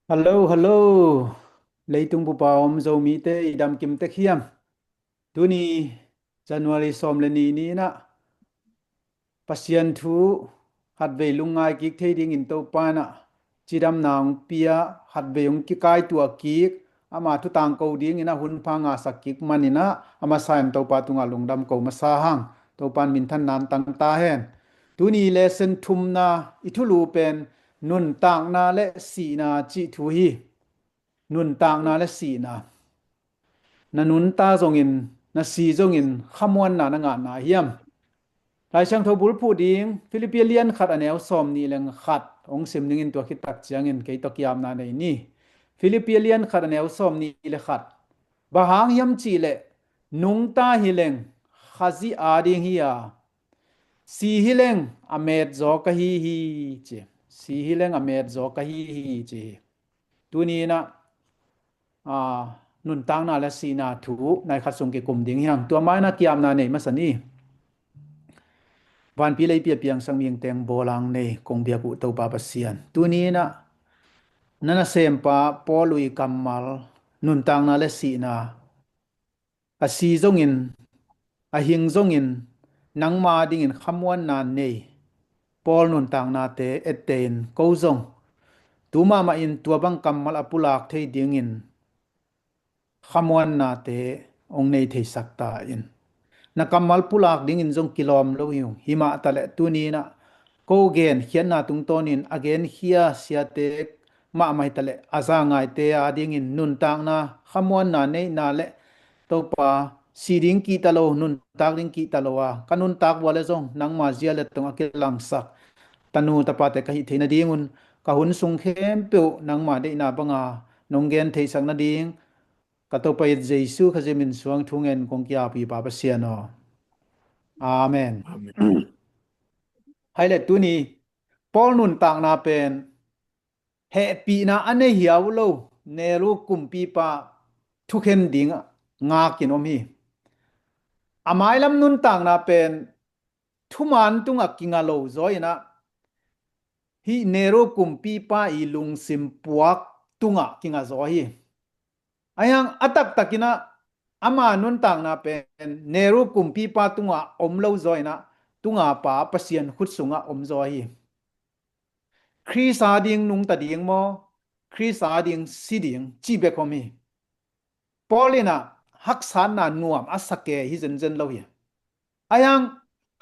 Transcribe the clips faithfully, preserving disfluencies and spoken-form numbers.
Hello, hello. Leitung bupa om Zomite i damkim tek hiam? Tuni January sawm le nih ni-in ah Pasian thu khatvei lungngai kik thei dingin Topa in ah cidamna hong pia, khatvei hong kikaituah kik, ama thu tangko dingin ah hunpha ngahsak kik manin ah a masa in Topa tungah lungdam ko masa hang. Topa in minthanna hong tang ta hen. Tuni lesson thumna i thulu pen nuntakna le sihna cih thu hi. Nuntakna le sihna. Na nuntak zongin, na si zongin khamuanna na ngahna hiam? Lai Siangtho bulphuh ding Philippi lian khat a neu sawm nih le khat hong sim ningin, tua khit tak ciangin kei tawh kiapna nei ni. Philippi lian khat a neu sawm nih le khat. Bang hang hiam cih leh nungta hi leng Khazih ading hi a, si hi leng a met zaw ka hi hi, ci. Si hi leng a met zaw ka hi hi, ci hi. Tuni in ah, aa, nuntakna le sihna thu nai khat sung kikum ding hi hang. Tua ma-in ah kiapna nei masa ni. Vanpi leipi a piangsak mihing teng bawl a hong nei kong biak uh Topa Pasian, tuni in ah na nasempa Paul uh i kammal nuntakna le sihna, a si zongin, a hing zongin, nangma dingin khamuanna nei Paul nuntaknate etteh in ko zong tu mahmah in tua bang kammal a pulak thei dingin khamuannate hong nei theisak ta in. Na kammal pulak dingin zong kilawm lo hi ung. Hi mah taleh tuni in ah ko genkhiatna tungtawnin a genkhia siate mahmah hi taleh a za ngaite adingin nuntakna, khamuanna neihna le Topa, si ding kihta lo, nuntak ding kihta lo a, ka nuntak vua le zong nangma zia le tong a kilangsak tanu tapate ka hih theih nadingun ka hun sung khempeuh nangma deihna banga nong gen theihsak nading ka Topa i Jesu Khazih min suang thu ngen kong ki-ap hi Pa Pasian aw. Amen. Amen. Hai le tuni Paul nuntakna pen hehpihna a nei hiau lo Nero kumpipa thukhen ding ngakin om hi. A mailam nuntakna pen thuman tungah kinga lo zaw in ah, hih Nero kumpipa i lungsim puak tungah kinga zaw hi. Ahi hang a taktakin ah ama nuntakna pen Nero kumpipa tungah om lo zaw in ah, tunga pa Pasian khut sungah om zaw hi. Khrist ading nungta ding maw, Khrist ading si ding cih bek om hi. Paul in ah haksatna nuam a sa kei hi zenzen lo hi. Ahi hang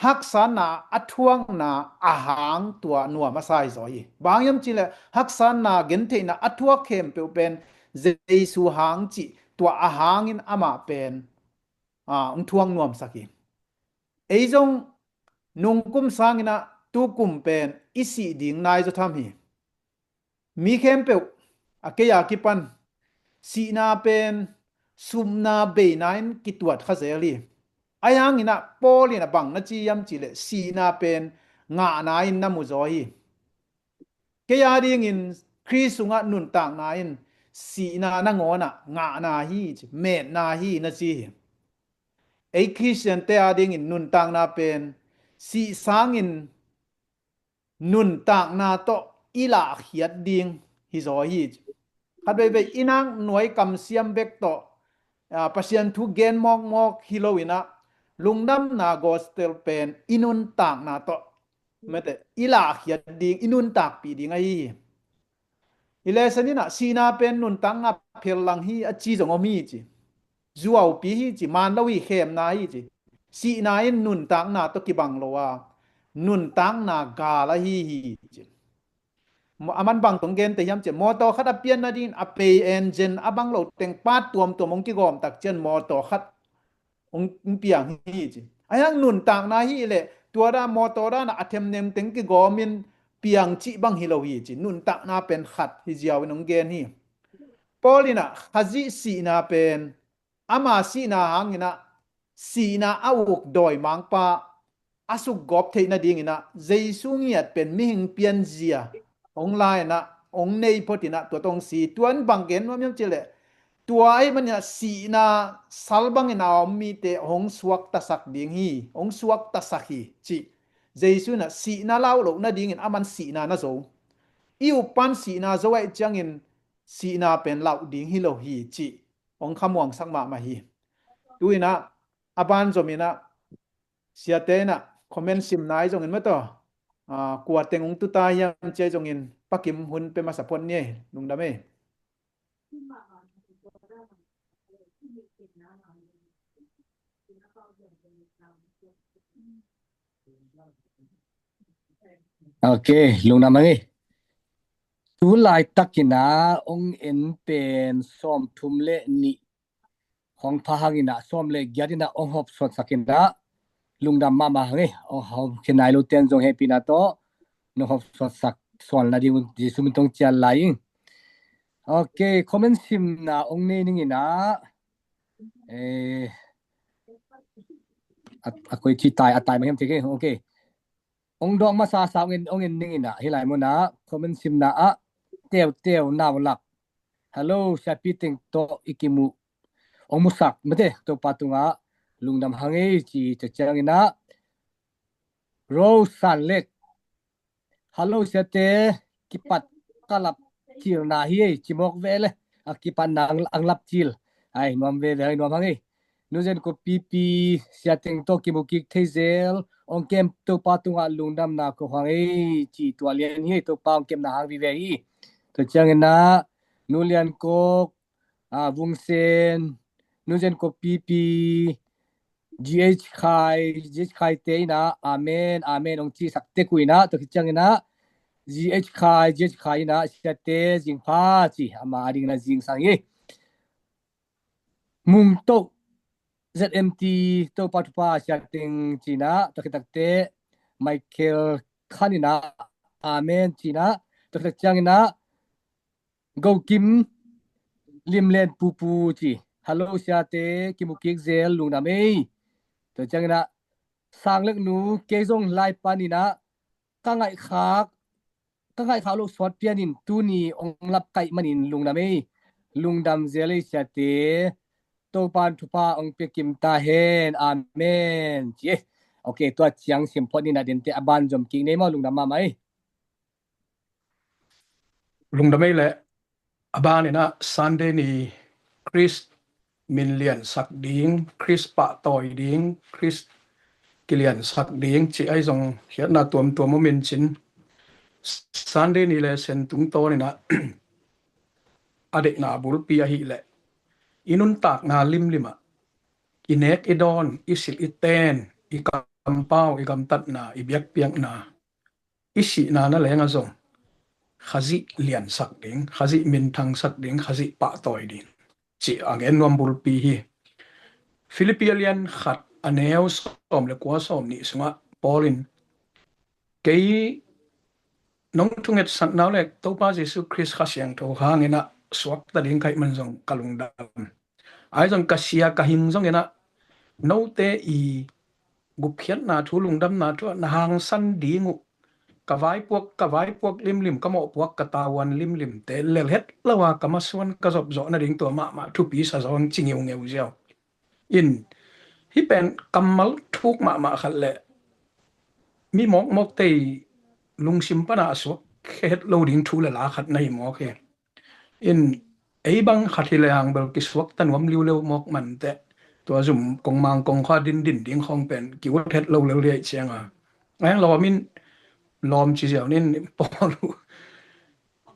haksatna a thuakna a hang tua nuam a sa hi zaw hi. Bang hang hiam cih leh haksatna gentheihna a thuak khempeuh pen Jesu hang cih tua a hangin amah pen, aa, hong thuak nuamsak hi. Ei zong nungkum sangin ah tukum pen i sih ding nai zaw tham hi. Mi khempeuh a kei a kipan sihna pen supna beina in kituat kha zel hi. Ahi hangin ah Paul in ah bang na ci hiam cih leh sihna pen ngahna in na mu zaw hi. Kei adingin Khrist sungah nuntakna in sihna nangawn ah ngahna hi ci, metna hi na ci hi. Ei Khristiante adingin nuntakna pen sih sangin nuntakna tawh i lahkhiat ding hi zaw hi. Khat veivei i nak nuai kamsiam bek tawh, aa, Pasian thu gen mawkmawk hi lo in ah lungdamna gospel pen i nuntakna tawh mete i lahkhiat ding, i nuntakpih ding ahi hi. I lesson in ah sihna pen nuntakna phellang hi a ci zong om hi ci. Zuaupi hi ci, man lo hi, khemna hi ci. Sihna in nuntakna tawh kibang lo a, nuntakna gal ahi hi ci. A man bang tong gente hiam ci, mawtaw khat a pian nadingin a pei engine a bang lo teng part tuamtuam hong kigawm tak ciang mawtaw khat hong, hong piang hi ci. Ahi hang nuntakna hi leh tua dan mawtaw dan a them nengteng kigawmin piang cih bang hi lo hi ci. Nuntakna pen khat hi ziau in hong gen hi. Paul in ah Khazih sihna pen ama sihna hangin ah sihna a uk dawimangpa a sukgawp theih nadingin ah Jesu ngiat pen mihing pianzia hong la in ah hong nei phot in ah tua tawh hong si. Tua in bang gen nuam hiam cih leh tua ahih manin ah sihna sal bangin a om mite hong suaktasak ding hi, hong suaktasak hi cih Jesu in ah sihna lau loh nadingin aman sihna na zo. I uppan sihna zo ahih ciangin sihna pen lauh ding hi lo hi cih hong khamuangsak mahmah hi. Tu in ah a banzom in ah siate in ah comment simna ahi zongin maw taw, ah, kua teng hong tuta hiam ci ahi zongin Pa Kim hun pia masa phot ni ei, lungdam ei. Ok, lungdam hang ei. Tu laitakin ah hong en pen sawmthum le nih hong pha hangin ah sawm le giat in ah hong hawmsawnsak in ah lungdam mahmah hang ei. Hong hawmkhia nai lo ten zong hehpihna tawh nong hawmsawnsak sawn nading un Jesu min tawh hong cial lai ing. Ok, comment simna hong nei ning in ah, eh, a, a koi ci tai, a tai mah hiam thei kei. Ok. Hong dawng masa sa hong en, hong en ning in ah, hih lai mun ah comment simna ah Teuteu Naulak. Hello, Sia Pi Teng tawh i kimuh, hong musak mate Topa tungah lungdam hang ei ci. Tua ciangin ah Rose San Lek. Hello siate, kipat ka lap cilna hi ei, ci mawk ve le. A kipatna ang, ang lap cil. Ai, nuam veve, ai, nuam hang ei. Nu Zen Ko Pipi, Sia Teng tawh kimu kik thei zel, hong kem Topa tungah lungdamna ko hang ei, ci. Tua lian hi ei, Topa hong kemna hang vive hi. Tua ciangin ah Nu Lian Kok, ah, Vung Sen, Nu Zen Ko Pipi, G H Khai, G H Khai te in ah amen, amen hong cisak tek uh in ah, tua khit ciangin ah G H Khai, G H Khai in ah siate zingpha ci, ama ading in ah zingsang hi. Mung Toh Z M T, Topa thupha Sia Teng ci in ah, tua khit takteh Michael Khan in ah amen ci in ah, tua khit tak ciangin ah Go Kim Lim Len Pupu ci. Hello siate, kimu kik zel, lungdam ei. Tua ciangin ah Sang Lek Nu, kei zong lai panin ah ka ngaihkhak, ka ngaihkhak loh suat pianin tuni hong lap kaih manin lungdam ei. Lungdam zel ei siate. Topa in thupha hong pia kim ta hen. Amen. Ci ei. Ok, tua ciang sim phot ni in ah, dente a banzom kik ni ei maw, lungdam mahmah ei. Lungdam ei leh, a ban in ah Sunday ni Khrist min liansak ding, Khrist pahtawi ding, Khrist kiliansak ding cih ahi zong khiatna tuamtuam om in cin, Sunday ni le sen tungtawn in ah a deihna bulpi ahih leh i nuntakna limlim ah i nek i dawn, i silh i ten, i kampau, i gamtatna, i biakpiakna, i sihna na leng ah zong Khazih liansak ding, Khazih minthangsak ding, Khazih pahtawi ding cih a gen nuam bulpi hi. Filippi a lian khat a neu sawm le kua, sawm nih sungah Paul in, kei nong thungetsakna uh le Topa Jesu Khrist Kha Siangtho hangin ah suakta ding ka hih man zong ka lungdam. Ahi zong ka sia ka hing zongin ah note i gupkhiatna thu, lungdamna thu ah na hangsan ding uh ka vaipuak, ka vaipuak limlim, ka mawhpuak, ka tavuan limlimte lel het lo a ka masuan ka zopzawh nading tua mahmah thupi sa zaw hang ci ngeungeu ziau. In, hih pen kammal thuk mahmah khat le mi mawkmawkte i lungsim pana a suak het lo ding thu le la khat na hi mawk hi. In, ei bang khat hi le hang bel kisuakta nuam liuleu mawk manteh, tua zum kongmang kongkhua dindin ding khawng pen ki-ut het lo lel liai ciang a, a hang lawm in, lawm ci ziau nin Paul uh,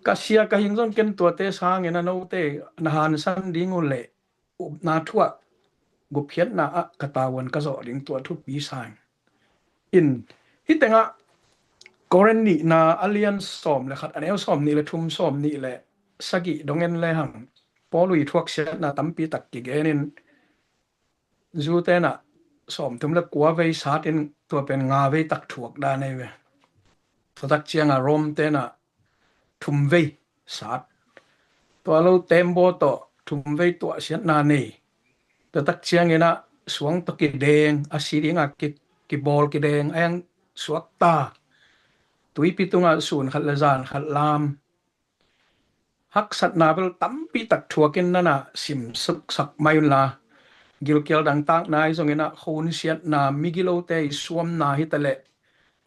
ka sia ka hing zong ken tuate sangin a note na hangsan ding uh leh upna thu ah gupkhiatna ah ka tavuan ka zawh ding tua thupi sa ing. In, hih tengah Korin nihna a lian sawm le khat a neu sawm nih le thum, sawm nih le sagih dong en le hang Paul uh i thuaksiatna tampi tak kigen in, Jew-te in ah sawmthum le kua vei sat in tua pen nga vei tak thuak dan ahi ve. Tua tak ciang a Rome-te in ah thum vei sat. Tua lo tembaw tawh thum vei tuahsiatna nei. Tua tak ciangin ah suang tawh kideng, a si ding a ki, kibawl kideng, a hang suakta. Tuipi tungah sun khat le zan khat lam. Haksatna bel tampi tak thuak in na na sim suksak mai un la. Gilkial dangtakna ahi zongin ah khonsiatna, migilote i suamna hi ta leh,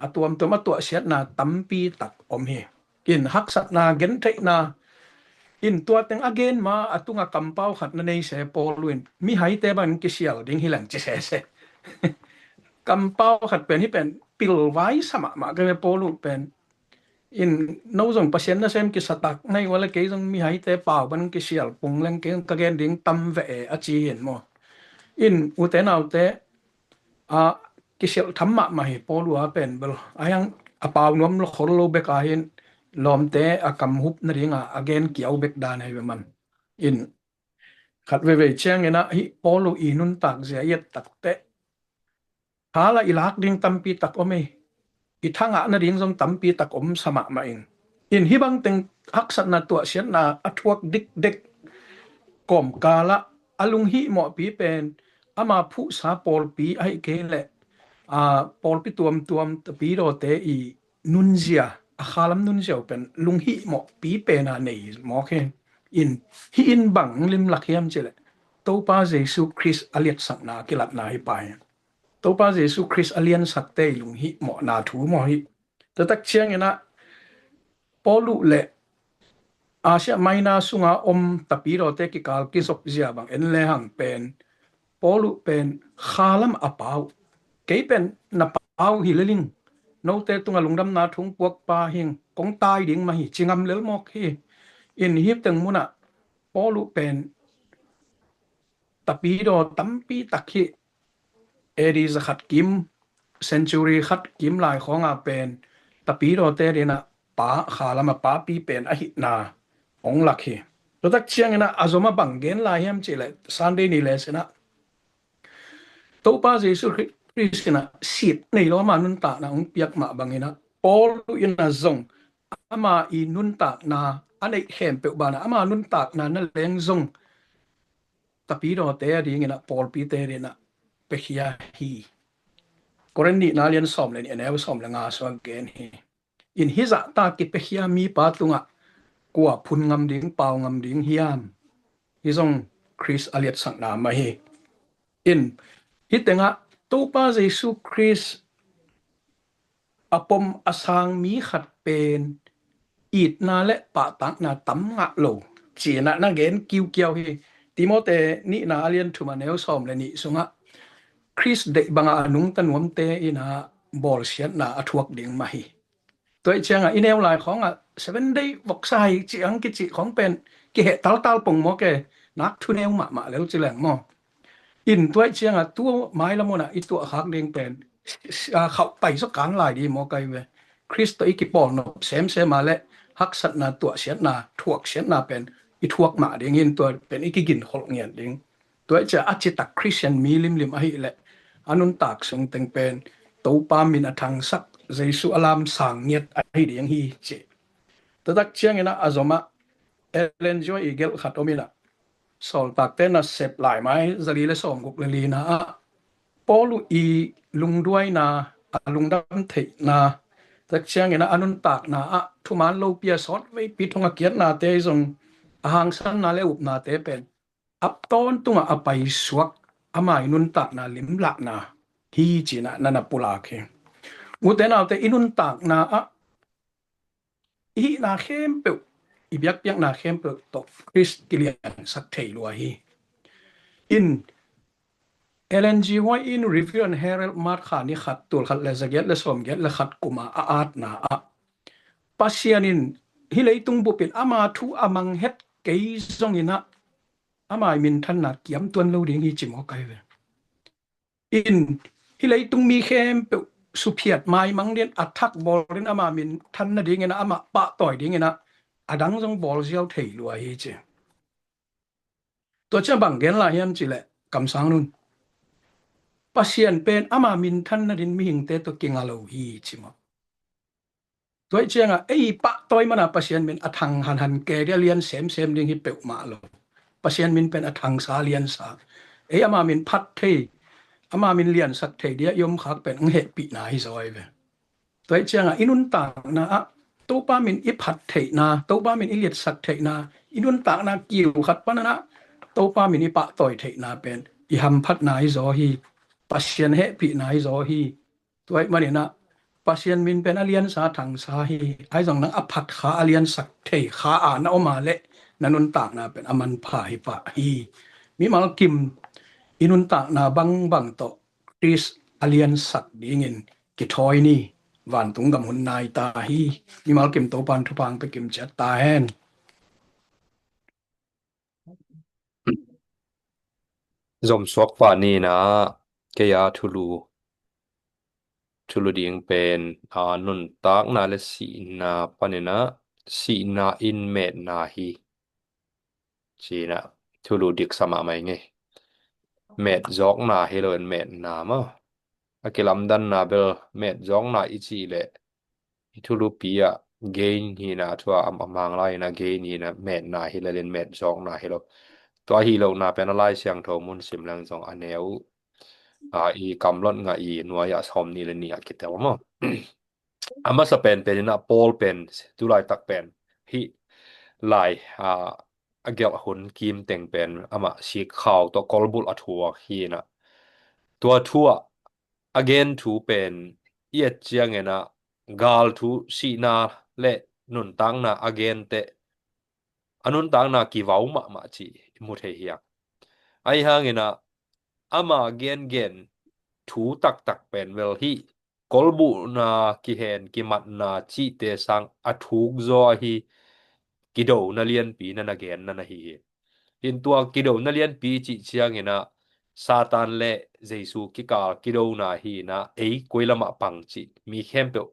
a tuamtuam a tuahsiatna tampi tak om hi. In haksatna, gentheihna, in tua teng a gen ma a tungah kampau khat na nei se Paul in mihaite bang kisial ding hi leng ci sese. Kampau khat pen hih pen pilvai sa mahmah ka ve Paul uh pen. In no zong Pasian nasem kisatak na hi uh a le kei zong mihaite pau bang kisial pung leng kei zong ka gen ding tam ve e a ci hi in maw. In ute naute a kisial tham mahmah hi Paul uh a pen bel a hiang a pau nuam lo khol lo bek a hin lawmte a kam hup nadinga a gen kiau bek dan hi ve man. In khat veivei ciangin ah hih Paul uh i nuntak zia i et takteh hal ah i lak ding tampi tak om hi. I thangah nading zong tampi tak om sa mahmah in. In hih bang teng haksatna tuahsiatna a thuak dikdek kawmkal ah a lunghihmawhpi pen ama phuhsa pawlpi ahih kei leh a pawlpi tuamtuam tapidawte i nunzia, a khalam nunzia uh pen lunghihmawhpi pen a nei mawk hi. In hih in bang limlak hiam cileh Topa Jesu Khrist a liatsakna a kilatna hi pa hi. Topa Jesu Khrist a liansakte i lunghihmawhna thu maw hi. Tua tak ciangin ah Paul uh le Asia Minor sunga om tapidawte kikal kizop zia bang en lehang pen Paul uh pen khalam a pau, kei pen na pau hi leling, note tunga lungdamna thung puak pa hing, kong tai ding mah hi ci ngam lel mawk hi. In hih teng munah Paul uh pen tapidaw tampi tak hi. A D za khat kim, century khat kim lai khawnga pen tapidawte dinah pa khalam a papi pen ahihna hong lak hi. Tua tak ciangin ah a zom a bang gen lai hiam cileh Sunday ni le sinah Topa Jesu Khrist inah sit nei lo ama nuntakna hong piak mah banginah Paul inah zong ama i nuntakna a neih khempeuh banah ama nuntakna na leng zong tapidawte a dinginah pawlpite dinah pekhia hi. Korin nihna lian sawm le nih a neu sawm le nga sua gen hi. In hih zahta kipekhia mipa tungah kua phun ngam ding, pau ngam ding hiam? Hih zong Khrist a liatsakna mah hi. In hih tengah Topa Jesu Khrist a pom a sang mi khat pen itna le pahtakna tam ngah lo cinah na gen kiukiau hi. Timote nihna a lian thum a neu sawm le nih sungah Khrist deih bangah a nungta nuamte inah bawlsiatna a thuak ding mah hi. Tua ih ciangah i neu lai khawngah Seven Day voksa hi cih ang kicih khawng pen kiheh taltal pong maw ke, nak thuneu mahmah lel ci leng maw. In tua ih ciangah tu mailam unah i tuahkhak ding pen khauh pai zaw kan lai ding maw kai ve. Khrist tawh i kipawl nop semsem a le haksatna tuahsiatna thuaksiatna pen i thuak mah ding in tua pen i kiginkholh ngiat ding. Tua ih ciah a citak Khristian mi limlim ahih leh a nuntak sung teng pen Topa min a thangsak Jesu a lamsang ngiat ahi ding hi ci. Tua tak ciangin ah a zomah Ellen G. White i gelh khat om inah Sawltakte nasep lai mai zali le sawmguk le lina ah Paul uh i lungduaina, a lungdam theihna tak ciangin ah a nuntakna ah thuman lopi a sawt veipi thong a kiatnate zong a hangsanna le upnate pen ap tawntungah a paisuak ama i nuntakna limlahna hi cinah na na pulak hi. Ute naute i nuntakna ah i hihna khempeuh, i biakpiakna khempeuh tawh Khrist kiliansak thei lua hi. In Ellen G. White in Review and Herald March kha ni khat tul khat le zagiat le sawmgiat le khat kuma a atna ah Pasian in hih leitung bupin ama thu a mang het kei zonginah ama i minthanna kiamtuan lo ding hi ci maw kai ve. In hih leitung mi khempeuh suphiat maimang din a thak bawl din ama minthan nadinginah ama pahtawi dinginah a dang zong bawl ziau thei lua hi ci. Tua ciang bang gen lai hiam cileh kamsang nun Pasian pen ama minthan nadin mihingte tawh kinga lo hi ci maw. Tua ih ciangah ei pahtawi mana Pasian min a thang hanhan ke dia lian semsem ding hi peuhmah lo. Pasian min pen a thangsa liansa. Ei ama min phat thei, ama min liansak thei dia i omkhak pen ang hehpihna hi zaw hi ve. Tua ih ciangah i nuntakna ah Topa min i phat theihna, Topa min i liatsak theihna, i nuntakna kiu khat pananah Topa min i pahtawi theihna pen i hamphatna hi zaw hi. Pasian hehpihna hi zaw hi. Tua ih maninah Pasian min pen a liansa thangsa hi. Ahi zong nang a phat kha a liansak thei kha a na om a leh na nuntakna pen a manpha hi pah hi. Mimal kim i nuntakna bangbang tawh Khrist a liansak dingin kithawi ni. Vantung gam hun nai ta hi. Mimal kim Topan thupha hong pia kim ciat ta hen. Zom suak pah ni. Ina, kei a thulu, thulu ding pen, a, nuntakna le sihna panin a, sihna in metna hi. Ci-in a, thulu diksa mahmah ing ei. Met zawkna hi loin metna maw. A kilamdanna bel met zawkna i cih leh, i thulupi ah gain hi-in a, thu a, a, a Manglai in a gain hi-in a, metna hi lel in met zawkna hi lo. Tua hi lohna pen a Lai Siangtho mun sim leng zong a neu, a, i kamlot ngah i nuai ah sawmnih le nih a kitel maw. A masa pen pen in a Paul pen tu laitak pen hih lai, a, a gelh hun kim teng pen amah sikkhau tawh kolbulh a thuak hi-in a, tua thu ah a gen thu pen i et ciangin a, gal thu, sihna le nuntakna a gen teh a nuntakna kivau mahmah cih i mu thei hi a. Ahi hangin a, ama gengen thu taktak pen bel hih kolbuhna, kihen kimatna cihte sang a thuk zaw ahi kidona lianpi na na gen na na hi hi. Hi-in tua kidona lianpi cih ciangin a, Satan le Jesu kikal kidona hi-in a, ei koi lamah pang cih mi khempeuh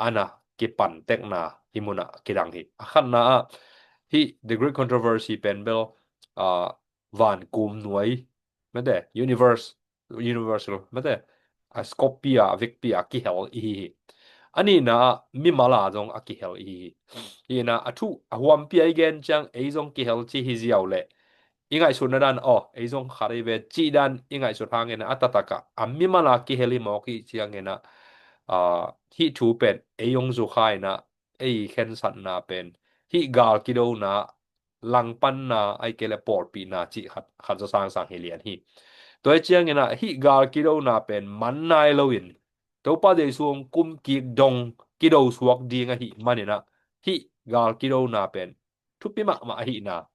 a na kipan tekna hih mun ah kidang hi. A khatna ah hih The Great Controversy pen bel, a, van kum nuai, mate, universe, universal, mate, a scope pi a, a vekpi a kihel i hi hi. A nihna ah mimal a zong a kihel i hi hi. Hi-in a, a thu a huampi a i gen ciang ei zong kihel ci hi ziau leh, i ngaihsutna dan, aw, ei zong khat ei ve cih dan i ngaihsut hangin a, a taktak a, a mimal a kihel hi mawk i ciangin a, a, hih thu pen ei hong zukha-in a, ei khensatna pen hih gal kidona, langpanna, ahih kei leh pawlpihna cih khat, khat zaw sangsang hi lian hi. Tua hi ciangin a, hih gal kidona pen man nai loin Topa Jesu hong kum kik dong kido suak ding ahih manin a, hih gal kidona pen thupi mahmah ahihna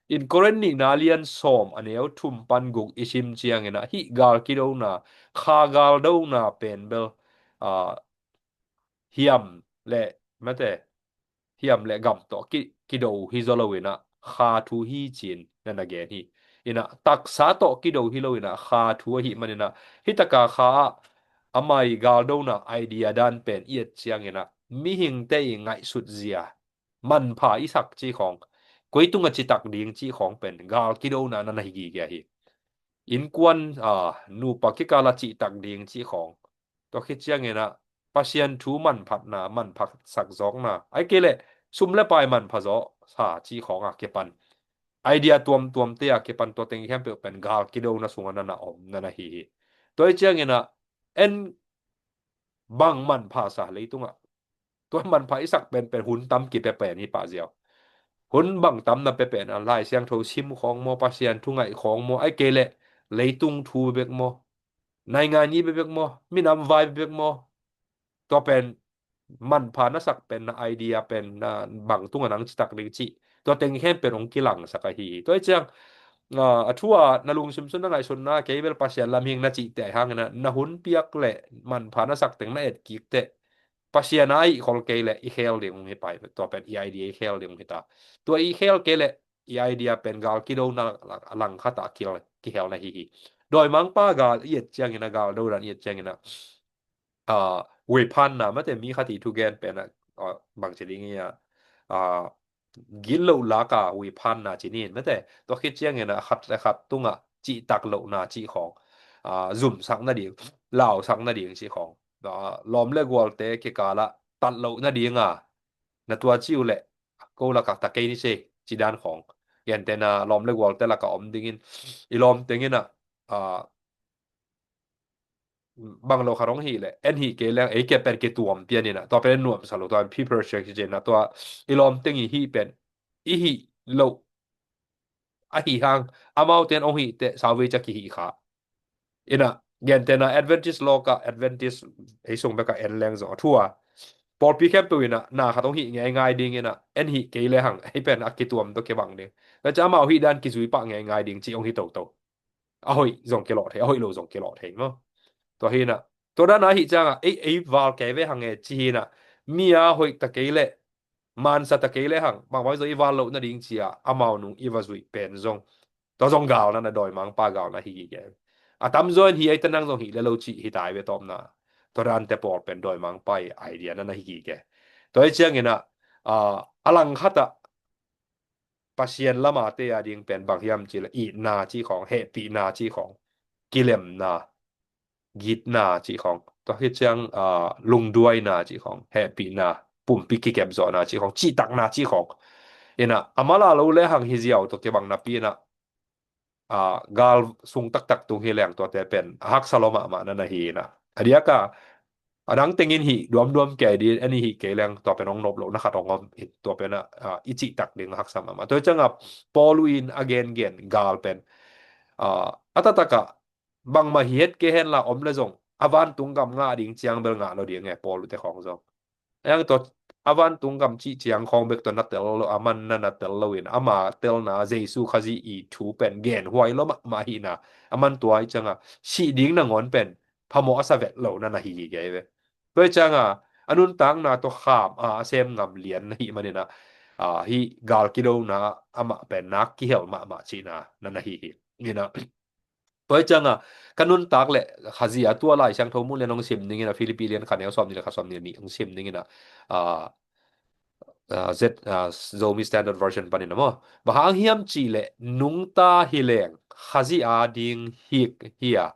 in Korin nihna lian sawm a neu thum pan guk i sim ciangin a, hih gal kidona, kha galdona pen bel, a, hiam le, mate, hiam le gam tawh ki, kido hi zaw loin a, kha thu hi ci-in na na gen hi. Hi-in a, taksa tawh kido hi loin a, kha thu ahih manin a, hih tak a kha ah amah i galdona idea dan pen i et ciangin a, mihingte i ngaihsut zia, manpha i sak cih khawng, koi tung a citak ding cih khawng pen gal kidona na na hi gige hi. Innkuan, a, nupa kikal a citak ding cih khawng, tua khit ciangin a, Pasian thu manphatna, manpha sak zawkna, ahih kei leh sum le pai manpha zawh sa cih khawng a kipan, idea tuamtuamte a kipan, tua teng khempeuh pen gal kidona sungah na na om, na na hi hi. Tua hi ciangin a, en bang manpha sa leitungah, tua manpha i sak penpen hun tam kipia pen hi pah ziau. Hun bang tam na pia pen a, Lai Siangtho sim khawng maw, Pasian thu ngaih khawng maw, ahih kei leh leitung thu bekbek maw, naingan ni bekbek maw, minam vai bekbek maw, tua pen manpha na sak pen, na idea pen, na bang tungah nang citak ding cih, tua teng khempeuh hong kilangsak ahi hi. Tua hi ciang, a, a thu a na lungsim sung na ngaihsutna, kei bel Pasian lam hing na cihte hangin a, na hun piak leh manpha na sak teng na et kik teh, Pasian a i khol kei leh i khel ding hong hi pai, tua pen i idea i khel ding hong hi ta. Tua i khel kei leh i idea pen gal kidona lang, lang khat ah kihel, kihel na hi hi. Dawimangpa gal i et ciangin a, gal dodan i et ciangin a, a, wephanna, mate, mi khat i thugen pen a, a, bangci ding i a, a, gitloh lak a wephanna ci ni, mate. Tua khit ciangin a khat le khat tungah cihtak lohna cih khawng, a, zumsak nading, lausak nading cih khawng, a, lawm le gualte kikal ah tat loh nading a, na tua ci uh leh ko lakah ta kei ni se, ci dan khawng. Gentehna lawm le gualte lakah om dingin, i lawm tengin a, a, bang lo khat hong hih leh, en hih kei leng ei kia pen kituam pian in a, tua pen nuamsa lo, tua pen peer pressure ci cian a, tua i lawm teng i hih pen i hih loh ahi hang, amaute in hong hih teh salvation a kihih kha. In a, gentehna Adventist lawk ah, Adventist ei sung bek ah en leng zong a thu a, pawlpi khempeuh in ah na khat hong hih ngeingai ding in ah, en hih kei le hang ei pen a kituam tawh kibang ding. Tua ciang amau hih dan kizui pah ngeingai ding cih hong hi toto. A hoih zong kilawh thei, a hoih lo zong kilawh thei maw. Tua hi in ah, tua dan a hih ciang ah ei, ei val kei ve hang e ci hi in ah, mi a hoih ta kei leh, mansa ta kei le hang, bangmah zong i val loh nading ci a amau nung i va zuih pen zong, tua zong galna, na dawimangpa galna hi gige. A tamzaw in hi ei ta, nang zong hih le lo cih hi tai ve tawpna. Tua dante pawl pen dawimangpa i idea na na hi gige. Tua hi ciangin ah, ah, a langkhat ah Pasian lamate a ding pen bang hiam cih leh itna cih khawng, hehpihna cih khawng, kilemna, gitna cih khawng, tua hi ciang, ah, lungduaina cih khawng, hehpihna, pumpi kikepzawhna cih khawng, cihtakna cih khawng. In ah a mala lo le hang hi ziau tawh kibang napi in ah, ah, gal sung taktak tung hi leng tuate pen a haksa lo mahmah na na hi in ah. A diak a, a dang tengin hih duamduam kei ding, en i hih kei leng tua pen hong nop lohna khat hong om in, tua pen ah, ah, i cihtak ding a haksa mahmah. Tua hi ciang ah Paul in a gengen gal pen, ah, a taktak ah bangmah hi het kei hen la om le zong, a vantung gam ngah ding ciang bel ngah lo ding e, Paul te khawng zong. A yang tua a vantung gam cih ciang khawng bek tua na tel lo, a man na na tel lo in, ama telna Jesu Khazih i thu pen genhuai lo mahmah hi in ah, a man tua hi ciang ah sih ding nangawn pen phamawh a sa vet lo na na hi gige ve. Tua hi ciang ah a nuntakna tawh kham a, a sem ngam lian na hih manin ah, ah, hih gal kidona amah pen nak kihel mahmah cihna na na hi hi. In ah, tua hi ciang ah ka nuntak leh Khazih a tua Lai Siangtho mu lian hong sim ning in ah, Philippi lian khat neu sawmnih le khat, sawmnih le nih hong sim ning in ah, ah, ah, Z, ah, Zomi Standard Version panin ah maw. Bang hang hiam cih leh nungta hi leng Khazih a ding hi, hi a,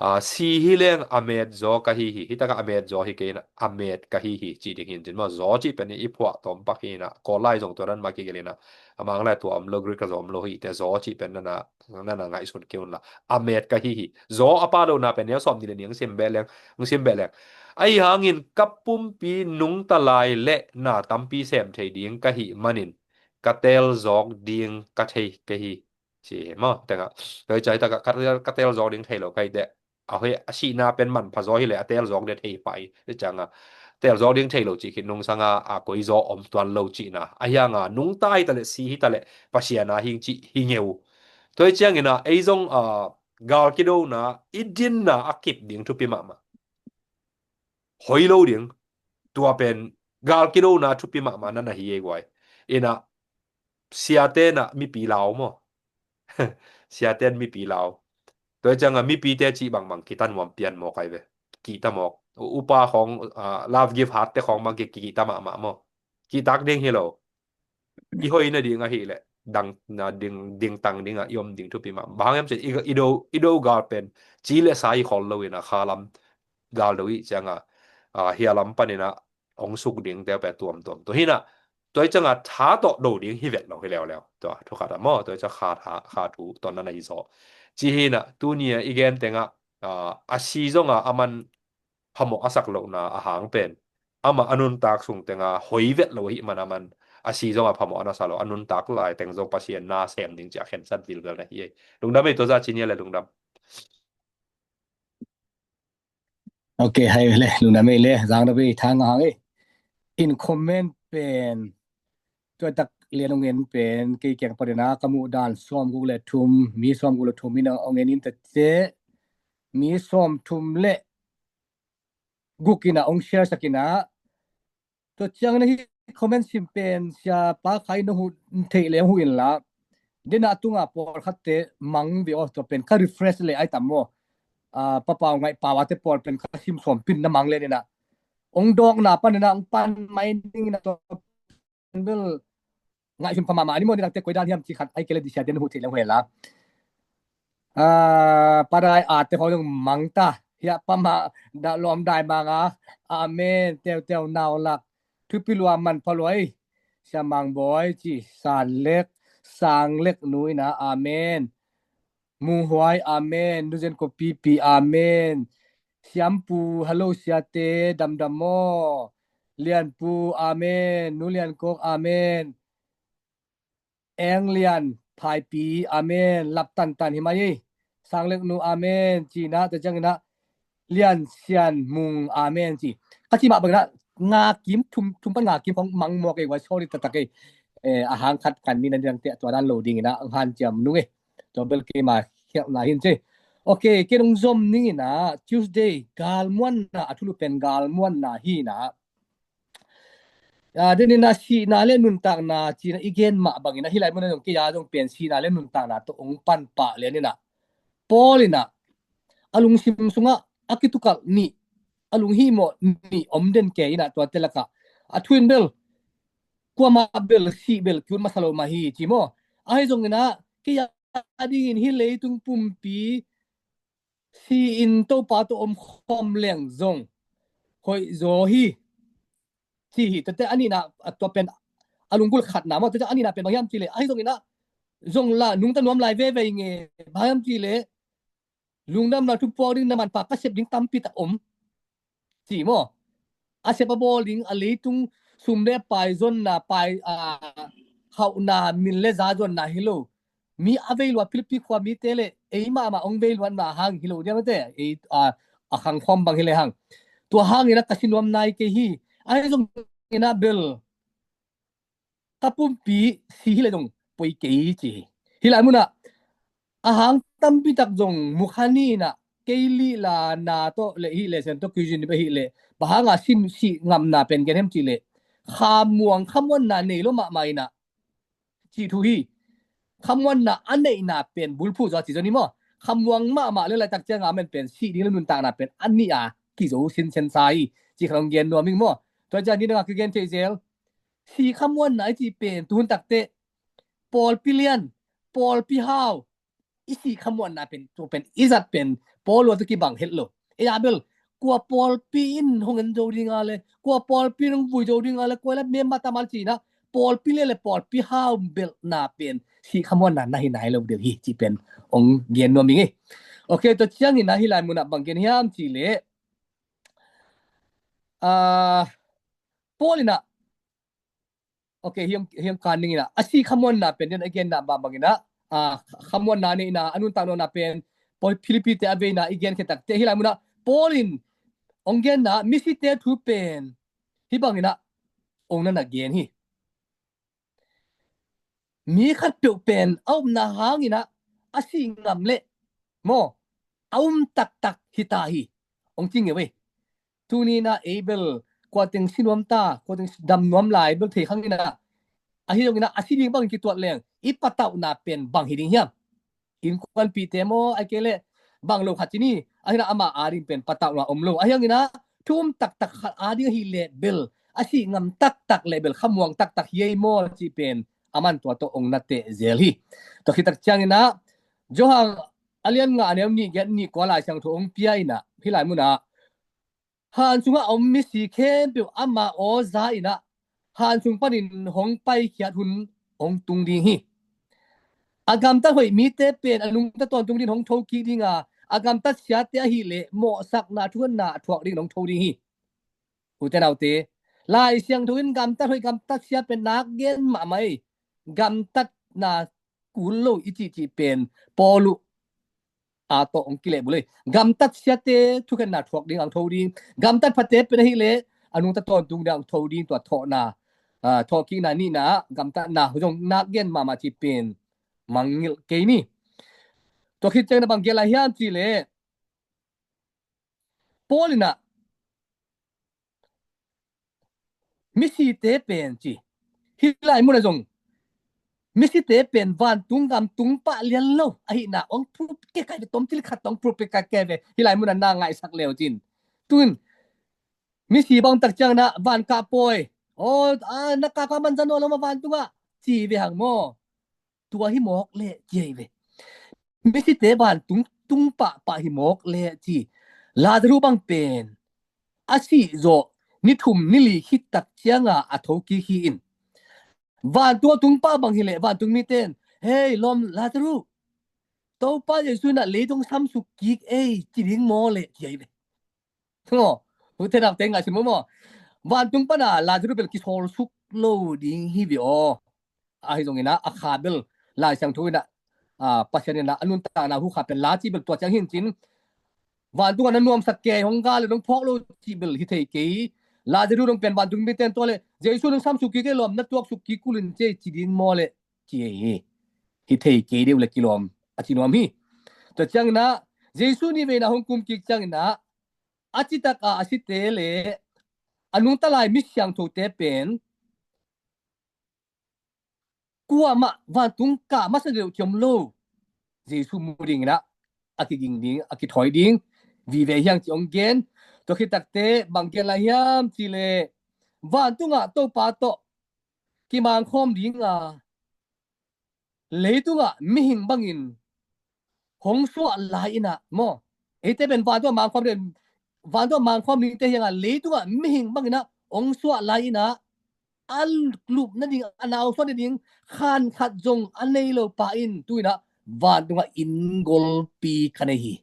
ah, si hi leng a met zaw ka hi hi. Hi tak ah a met zaw hi kei in ah, a met ka hi hi cih ding hi in cin maw. Zaw cih pen i phuah tawm pak hi in ah, Kawl lai zong tua dan mah kigelh in ah, a Mang lai tua om lo, Greek a zong om lo hi te, zaw cih pen na na na na ngaihsun kei un la. A met ka hi hi. Zaw a pha lohna pen neu sawmnih le nih hong sim beh leng, hong sim beh leng. Ahi hangin ka pumpi nungta lai leh na tampi sem thei ding ka hih manin ka teel zawk ding ka thei ka hi, ci hi maw. Tengah, tua hi ciang hi tak ah ka teel, ka teel zawk ding thei lo ka hi teh, a hoih a sihna pen manpha zaw hi leh a teel zawk ding thei pah hi. Tua ciang ah teel zawk ding thei lo cih khit nungsang a, a koi zaw om tuan lo cihna. Ahi hang a nungta hi ta leh, si hi ta leh, Pasian a hing cih hi ngeu. Tua hi ciangin ah ei zong, ah, gal kidona i dinna a kip ding thupi mahmah. Hoi lo ding. Tua pen gal kidona thupi mahmah na na hi ei guai. In ah siate in ah mipi lau maw. Siate in mipi lau. Tua hi ciang ah mipite cih bangbang kita nuam pian mawk ai ve. Kita mawk. Upa khawng, ah, love gift hat te khawng bang ki, ki, kita mahmah maw. Kitak ding hi lo. I hoih nading ahih leh dang, na ding, dingtang ding ah i om ding thupi mah. Bang hang hiam cih leh i, i do, i do gal pen ci le sa i khol lo in ah kha lam gal do i ciang ah, ah, hia lam panin ah hong suk ding te pen tuamtuam. Tua hi in ah, tua hi ciang ah tha tawh do ding hi vet lo hi leuleu. Tua thu khat ah maw, tua hi ciang kha tha, kha thu tua na na hi zaw. Ci hi in ah, tuni a i gen teng ah, ah, a si zong ah a man phamawh a sak lohna a hang pen, amah a nuntak sung teng ah hoi vet lo ahih man a man a si zong ah phamawh a na sa lo, a nuntak lai teng zong Pasian na sem ding ci a khensat vilvel na hi ei. Lungdam ei, tua zah ci ni a le lungdam. Ok, hai le, lungdam ei le, zang da bei thang hang ei. In comment pen, tua tak lian ong en pen, kei kiang panin ah ka muh dan sawmguk le thum, mi sawmguk le thum in ah ong en in ta te, mi sawmthum le guk in ah ong share sak in ah. Tua ciang na hi comment sim pen Sia Pa Khai na huh theih le huh in la. Dena tunga pawlkhat te mang ve aw, tua pen ka refresh le ai tam maw. Ah, Pa Pau Ngaih Pau a te pawl pen ka sim sawm pin na mang le in ah. Ong dawkna panin ah ong pan mai ning in ah tua bel ngaihsun pha mahmah ni maw, ni dangte koi dan hiam ci khat ai kei le disiate na huh theih le huh hen la. Ah, Pa Dai a te khawng mang ta. Hiah Pa Mah dah lawm dai mang a. Amen. Teuteu nau lak. Thupi lua, man pha lua ei. Sia Mang Bawi ci. San Lek, Sang Lek nu in ah. Amen. Mung Huai, amen. Nu Zen Ko Pipi, amen. Siampu, hello siate, damdam maw. Lianpu, amen. Nu Lian Kok, amen. Eng Lian, Phaipi, amen. Lap tantan hi mai ei. Sang Lek nu, amen. Ci in ah, tua ciangin ah Lian Sian Mung, amen ci. Ka ci mah bangin ah nga kim, thum, thum pan nga kim khong mang mawk ei, ua sorry taktak ei. Eh, a hang khat kan ni na dang te tua dan lo ding ina, ang hanciam nung ei. Tua bel keima khialhna hin ci. Ok, kei nong zom ning ina, Tuesday, galmuanna, a thulu pen galmuanna hi ina. Ah, den ina sihna le nuntakna ci ina i gen mah bang ina, hih lai mun a zong kei a zong pen sihna le nuntakna tawh ong pan pah lian ina. Paul ina, a lungsim sungah a kitukalh nih, a lunghihmawh nih om den kei ina, tuate lakah a thu in bel, kuamah bel, sih bel ki-ut masa lo mah hi ci maw. Ahi zong ina, kei a dingin hih leitung pumpi si-in Topa tawh om khawm leng zong hoih zaw hi, ci hi. Tuate a nihna, a tua pen a lunggulh khatna maw. Tuate a nihna pen bang hiam cih leh, ahi zong ina, zong la nungta nuam lai veve nge, bang hiam cih leh, lungdamna thu puak ding na manpha ka sep ding tampi tak om, ci maw. A sep a bawl ding, a leitung sum le pai zonna, pai, a, hauhna, min le za zonna hi lo. Mi a veiluat Philippi khua mite le ei mahmah ong veiluatna hang hi lo diam te, ei, a, a khang khawm bang hi le hang. Tua hang ina ka si nuam nai kei hi. Ahi zong ina bel ka pumpi si hi le zong poi kei ci hi. Hih lai mun ah a hang tampi tak zong mukha ni ina, kei lih la na tawh le hih le sen tawh kizin beh hih le, bang hanga sim sih ngamna pen gen hem cih leh, khamuang khamuanna nei lo mahmah ina, cih thu hi. Khamuanna a neihna pen bulphuh zaw ci zaw ni maw. Khamuang mahmah le laitak cianga a man pen sih ding le nuntakna pen a nih a kizo sinsen sa hi, ci kha long gen nuam ing maw. Tua ciang ni danga kigen thei zel, sih khamuanna i cih pen tuhun takte pawlpi lian, pawlpi hau, i sih khamuanna pen, tua pen i zat pen Paul ua tawh kibang het lo. Ei a bel kua pawlpi in hong en zo dinga le, kua pawlpi in hong vui zo dinga le, kua la member tam a le ci ina, pawlpi le le pawlpi hau belhna pen sih khamuanna na hi nai lo deuh hi, ci pen ong gen nuam ing ei. Ok, tua ciang ina hih lai mun ah bang gen hiam cih leh, ah, Paul ina, ok, hiang, hiang kan ning ina, a sih khamuanna pen den a genna bangbang ina, a, khamuanna nei ina, a nuntak nuamna pen, Paul Philippi te a veina i gen khia takte hih lai mun ah Paul in ong genna misite thu pen hih bang ina ong na na gen hi. Mi khatpeuh pen a upna hang ina a sih ngam le maw, a um taktak hi ta hi, ong ci ngeu ei. Tuni ina ei bel kua teng si nuam ta, kua teng dam nuam lai bel thei khang ina, ahi zong ina a si ding bang kituat leng i patauhna pen bang hi ding hiam? Innkuanpihte maw, ahih kei leh bang lo khat ci ni, ahi ina ama a ding pen patauhna om lo. Ahi zong ina thu um taktak khat a ding ahih leh bel, a sih ngam taktak leh bel khamuang taktak hi ei maw, cih pen a man tua tawh ong na teh zel hi. Tua khit tak ciang ina Johan a lian nga a neu nih giat nih kua Lai Siangtho ong pia ina, hih lai mun ah han sungah a om misi khempeuh ama aw za ina han sung panin hong paikhiat hun hong tung ding hi. A gamtat hoih mite pen a nungta tawntung ding hong thokik dinga, a gamtat siate ahih leh mawhsakna thukhenna a thuak ding hong tho ding hi. Ute naute, Lai Siangtho in gamtat hoih gamtat sia pen nak gen mahmah ei. Gamtatna kul lo i cihcih pen Paul uh a tawh ong kilehbulh ei. Gamtat siate thukhenna thuak ding ang tho ding. Gamtat phate pen ahih leh a nungta tawntung ding ang tho ding, tua thawhna, a, thawhkikna nihna ah gamtatna zong nak gen mahmah cih pen mangngilh kei ni. Tua khit ciangin a bang gen lai hiam cih leh Paul in ah misite pen ci. Hih lai mun ah zong misite pen vantung gam tung pah lian lo ahihna ong proof kei kai ve, tom cil khat ong proof kei kai ve. Hih lai mun ah na ngaihsak leu cin. Tun misi bang tak ciang na van kah pawi. Aw, a, na kah kah man zan aw lo ma vantung ah ci ve hang maw. Tua hi mawk leh ci ahi ve. Misite vantung tung pahpah hi mawk leh ci. Lazarus bang pen a sih zawh ni thum ni li khit tak cianga a thokik hi in. Vantung a tung pah bang hileh vantung mite in, "Hei lawm Lazarus, Topa Jesu in ah leitung samsuk kik ei," ci ding maw leh ci ahi ve. Aw, ute naute ngaihsun maw maw. Vantung pana Lazarus bel kisawlsuk lo ding hi ve aw. Ahi zongin ah a kha bel Lai Siangtho in ah, a, Pasian in ah a nuntakna hu kha pen la cih bel tua ciang hi in cin. Vantung ah na nuamsak kei hong gal le nong phawk lo cih bel hi thei kei. Lazarus dong pen vantung mite in tua le Jesu nung sam suk kik e lawm, na tuak suk kik kul in ci ei ci ding maw le ci ei hi. Hi thei kei deuh le kilawm a ci nuam hi. Tua ciangin ah Jesu nih veina hong kum kik ciangin ah a citak a a site le a nungta lai mi siangthote pen kuamah vantung kah masa deuh ci om lo. Jesu mu dingin ah a kiging ding, a kithawi ding vive hiang ci hong gen. Tua khit takte bang gen lai hiam ci le vantungah Topa tawh kimangkhawm ding a leitungah mihing bangin hong suah lai-in ah maw, eite pen vantung a mangkhawm ding, vantung a mangkhawm dingte hiang a leitungah mihing bangin ah hong suah lai-in ah a lup nading, a nausuah nading khan khat zong a nei lo pa in tu-in ah vantungah inn golpi kha nei hi.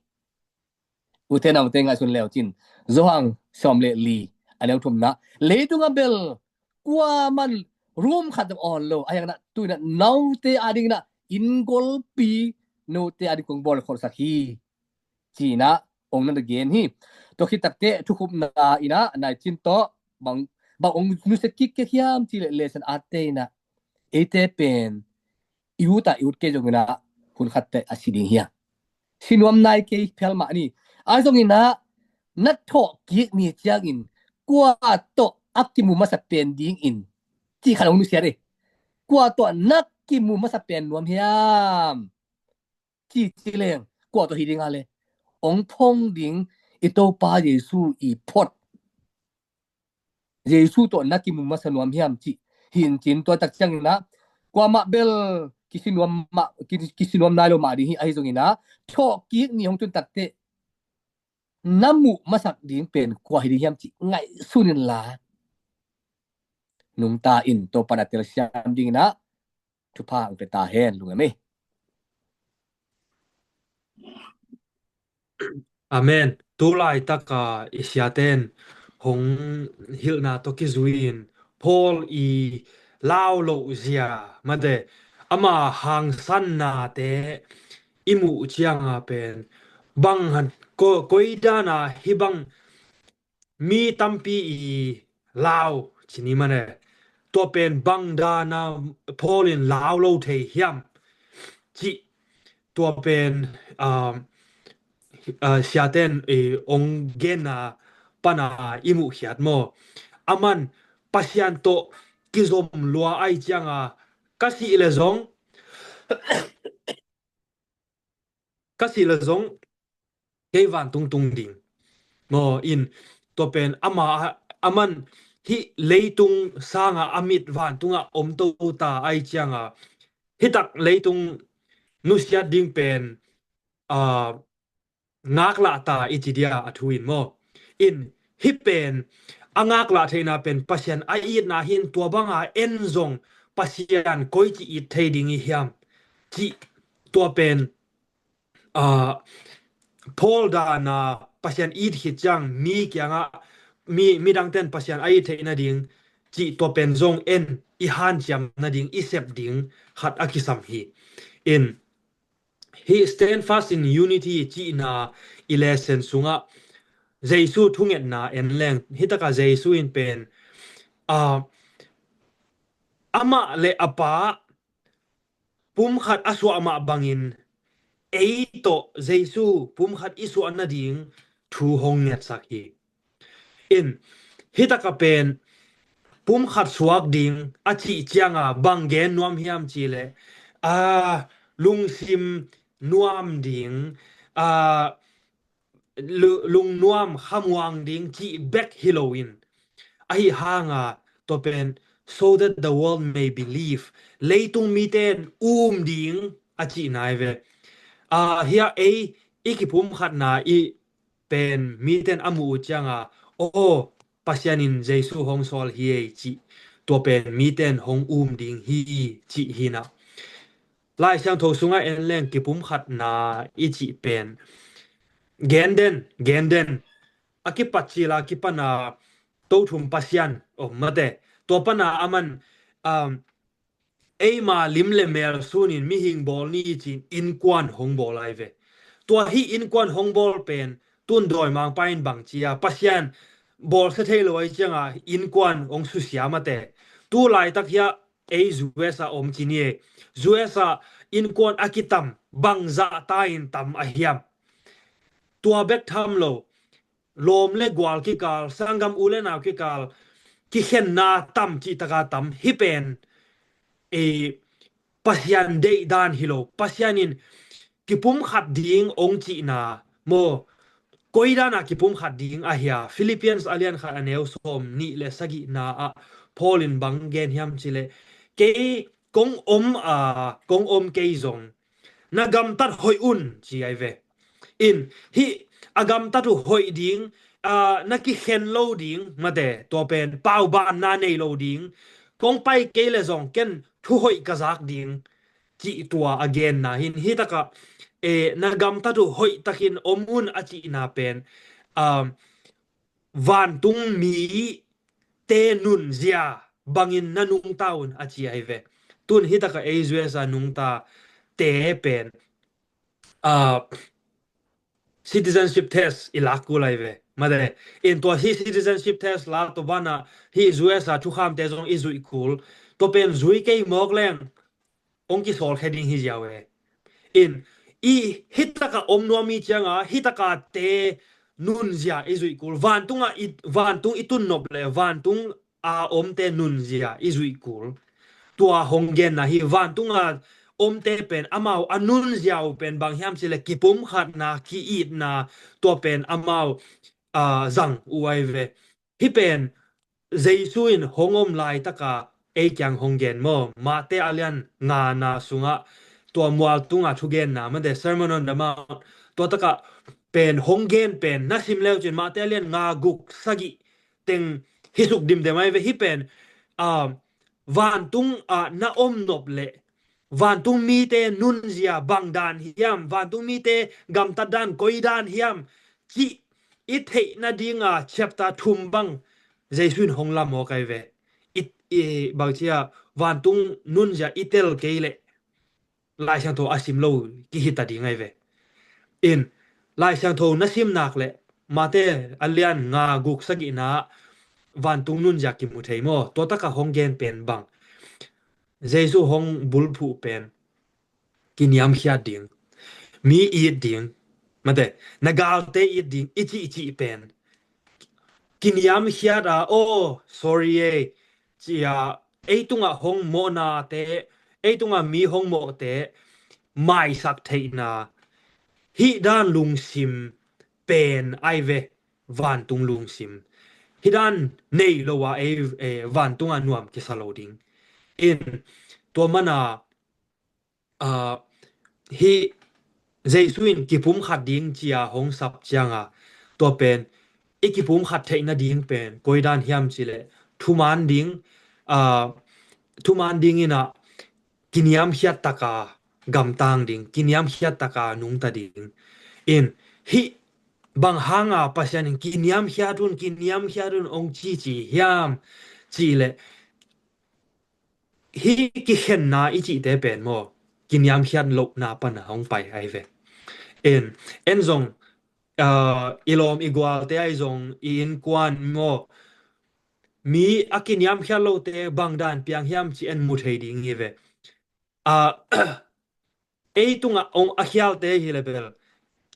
Ute naute ngaihsun leu cin, Johan sawm le li a neu thumna, leitung a bel kuaman room khat zong awn lo a hiangin ah tu-in ah note a dingin ah inn golpi note a ding kong bawl khawlsak hi ci-in ah ong na gen hi. Tua khit takte thukhupna in ah nai cin tawh bang bang ong nusia kik kek hiam ci le lesson a te in ah eite pen i ut a i ut kei zongin ah hun khat teh a si ding hiam? Si nuam nai kei phial mah ni. Ahi zongin ah na thawh kik ni ciangin kua tawh a kimu masa pen dingin ci khat ong nusia dih. Kua tawh na kimu masa pen nuam hiam? Ci ci leng kua tawh hi ding a le ong phong ding i Topa Jesu i phot Jesu tawh na kimu masa nuam hiam ci hi in cin tua tak ciangin ah kuamah bel kisi nuam mah, ki- kisi nuam nai lo mah ding hi. Ahi zongin ah thawh kik ni hong tun takte na muh masak ding pen kua hi ding hiam ci ngaihsun inla nungta in Topa na telsiam dingin ah thupha ang pia ta hen lungdam ei. Amen. Tu laitaka i siaten hong hilhna tawh kizui-in Paul i lau loh zia mate ama hangsannate i muh cianga pen bang han ko- koidana hih bang mi tampi i lau ci ni mane tua pen bang dana Paul in lau lo thei hiam ci tua pen um, uh, siaten i ong genna pana i muh khiat maw? Aman Pasian tawh kizom lua ai cianga ka sih le zong ka sih le zong kei vantung tung ding maw in tua pen ama aman hih leitung sanga a mit vantungah om to ta ai cianga hitak leitung nusiat ding pen a ngaklah ta i ci dia a thu in maw in hih pen a ngaklah theihna pen Pasian a itna hin tua banga en zong Pasian koici it thei ding i hiam ci tua pen a Paul dana Pasian it khit ciang mi kiangah mi midangten Pasian a it theih nading cih tua pen zong en i hanciam nading i sep ding khat a kisam hi. In hih Stand Fast in Unity cihna i lesson sungah Jesu thungetna en leng hitaka Jesu in pen a amah le a pa pumkhat a suah mah bangin ei tawh Jesu pumkhat i suah nading thu hong ngetsak hi. In hitaka pen pumkhat suak ding a cih cianga bang gen nuam hiam ci le a lungsim nuam ding a lu- lungnuam khamuang ding cih bek hi loin ahi hanga tua pen so that the world may believe leitung miten um ding a cih nai ve. A hia ei i kipumkhatna i pen miten a muh uh cianga aw Pasian in Jesu hong sawl hi ei cih tua pen miten hong um ding hi cih hinah Lai Siangtho sungah en leng kipumkhatna i cih pen genden genden a kipat cila kipana tothum Pasian om mate tua pana aman um, eima lim le mel sunin mihing bawl ni cin innkuan hong bawl ai ve. Tua hi innkuan hong bawl pen tun dawimangpa in bang cia Pasian bawlsia thei lo ahi cianga innkuan hong susia mate. Tu laitak hiah ei U S a om ci ni e. U S a innkuan a kitam bangzah ta in tam a hiam? Tua bek tham lo, lawm le gual kikal, sanggam u le nau kikal, kikhenna tam, cihtaka tam, hih pen ei Pasian deihdan hi lo, Pasian in kipumkhat ding hong cihna maw, koidana kipumkhat ding ahia? Philippians a lian khat a neu sawm nih le sagihna ah Paul in bang gen hiam cileh, kei kong om a, kong om kei zong na gamtat hoih un, ci ai ve. In, hih a gamtat uh hoih ding, aa, na kikhen lo ding, mate, tua pen paubanna nei lo ding, kong pai kei le zong ken thu hoih ka zak ding, cih tua a genna hin, hih takah, e, na gamtat uh hoih takin om un a cihna pen, aa, vantung mi te nunzia bangin na nungta un a ci ai ve. Tun hih takah ei U S a nungta te pen, ah, citizenship test i lak kul ai ve. Mate, in tua hih citizenship test la tua bana hih U S a thukhamte zong i zuih kul. Tua pen zui kei mawk leng hong kisawlkhia ding hi ziau e. In, i hih taka om nuam i cianga, hih taka te nunzia i zuih kul. Vantunga i, vantung i tun nop le vantung a omte nunzia i zuih kul. Tua hong genna hi, vantunga omte pen amau a nunzia uh pen bang hiam cileh kipumkhatna, ki-itna, tua pen amau, a, zang uh ai ve. Hih pen Jesu in hong om laitaka ei kiang hong gen maw, Mate a lian ngana sungah tua mualtunga thugenna, mate, Sermon on the Mount, tua takah pen hong gen pen na sim leucin Mate a lian nga, guk, sagih teng hi suk dimdem ai ve. Hih pen, ah, vantung ah na om nop le vantung mite nunzia bangdan hiam, vantung mite gamtatdan koidan hiam, cih i theih nadinga chapter thum bang Jesu in hong lam aw kai ve. I, i, bangcia vantung nunzia i tel kei le Lai Siangtho a sim lo kihita ding ai ve. In, Lai Siangtho na sim nak le Mate a lian nga, guk, sagihna vantung nunzia kimu thei maw? Tua taka hong gen pen bang? Jesu hong bulphuh pen kiniamkhiat ding, mi it ding, mate, na galte it ding, i cih, i cih pen kiniamkhiat a, oh, sorry e, cia ei tungah hong mawhnate, ei tungah mi hong mawhte maisak theihna, hih dan lungsim pen ai ve, vantung lungsim. Hih dan nei lo a ei, eh, vantungah nuam kisa lo ding. In, tua mana, ah, hih Jesu in kipumkhat ding cia hong sap cianga, tua pen i kipumkhat theih nading pen koidan hiam cileh, thuman ding, ah, thuman dingin ah kiniamkhiat taka gamtang ding, kiniamkhiat taka nungta ding. In, hih bang hanga Pasian in kiniamkhiat un, kiniamkhiat un hong cici hiam cileh, hih kikhenna i cihte pen maw, kiniamkhiat lohna pana hong pai ai ve. In, en zong, ah, i lawm i gualte ai zong, i innkuan maw, mi a kiniamkhiat lote bangdan piang hiam ci en mu thei ding hi ve. Ah, ei tungah ong a khialte hi le bel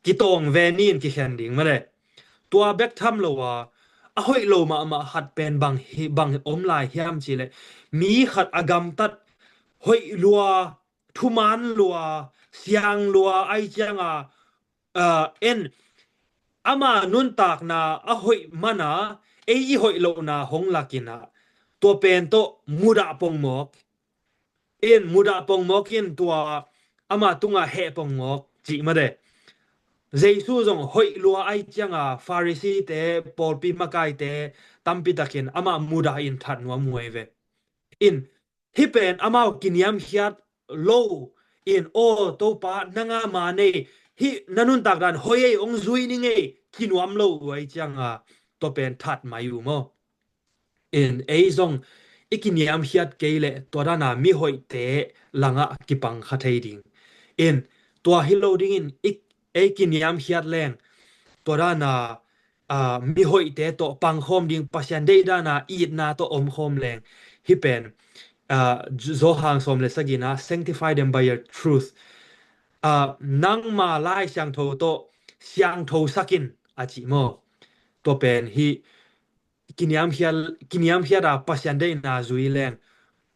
kitawng ve ni in kikhen ding male. Tua bek tham lo a, a hoih lo mahmah khat pen bang hi, bang om lai hiam cileh, mi khat a gamtat hoih lua, thuman lua, siang lua ai cianga, ah, en, ama nuntakna a hoih mana ei i hoih lohna hong lakinah, tua pen tawh mudah pongmawk. In, mudah pongmawk in tua ama tungah heh pongmawk cih mate. Jesu zong hoih lua ai cianga Pharisee-te, pawlpi makaite tampitakin amah mudah in that nuam uh ai ve. In, hih pen amau kiniamkhiat lo in, aw Topa, nanga ma nei, hih na nuntak dan hoih ei, ong zui ning ei, kinuam lo uh ai cianga tua pen that mai uh maw. In, ei zong i kiniamkhiat kei leh tua dana mihoihte langah kipang kha thei ding. In, tua hi lo dingin i, ei kiniamkhiat leng tua dana ah, mihoihte tawh pangkhawm ding, Pasian deihdan a itna tawh omkhawm leng. Hih pen, ah, Johan sawm le sagihna, "Sanctify them by your truth." Ah, nangma Lai Siangtho tawh siangthosak in a ci maw? Tua pen hih kiniamkhiat, kiniamkhiat a Pasian deihna zui leng,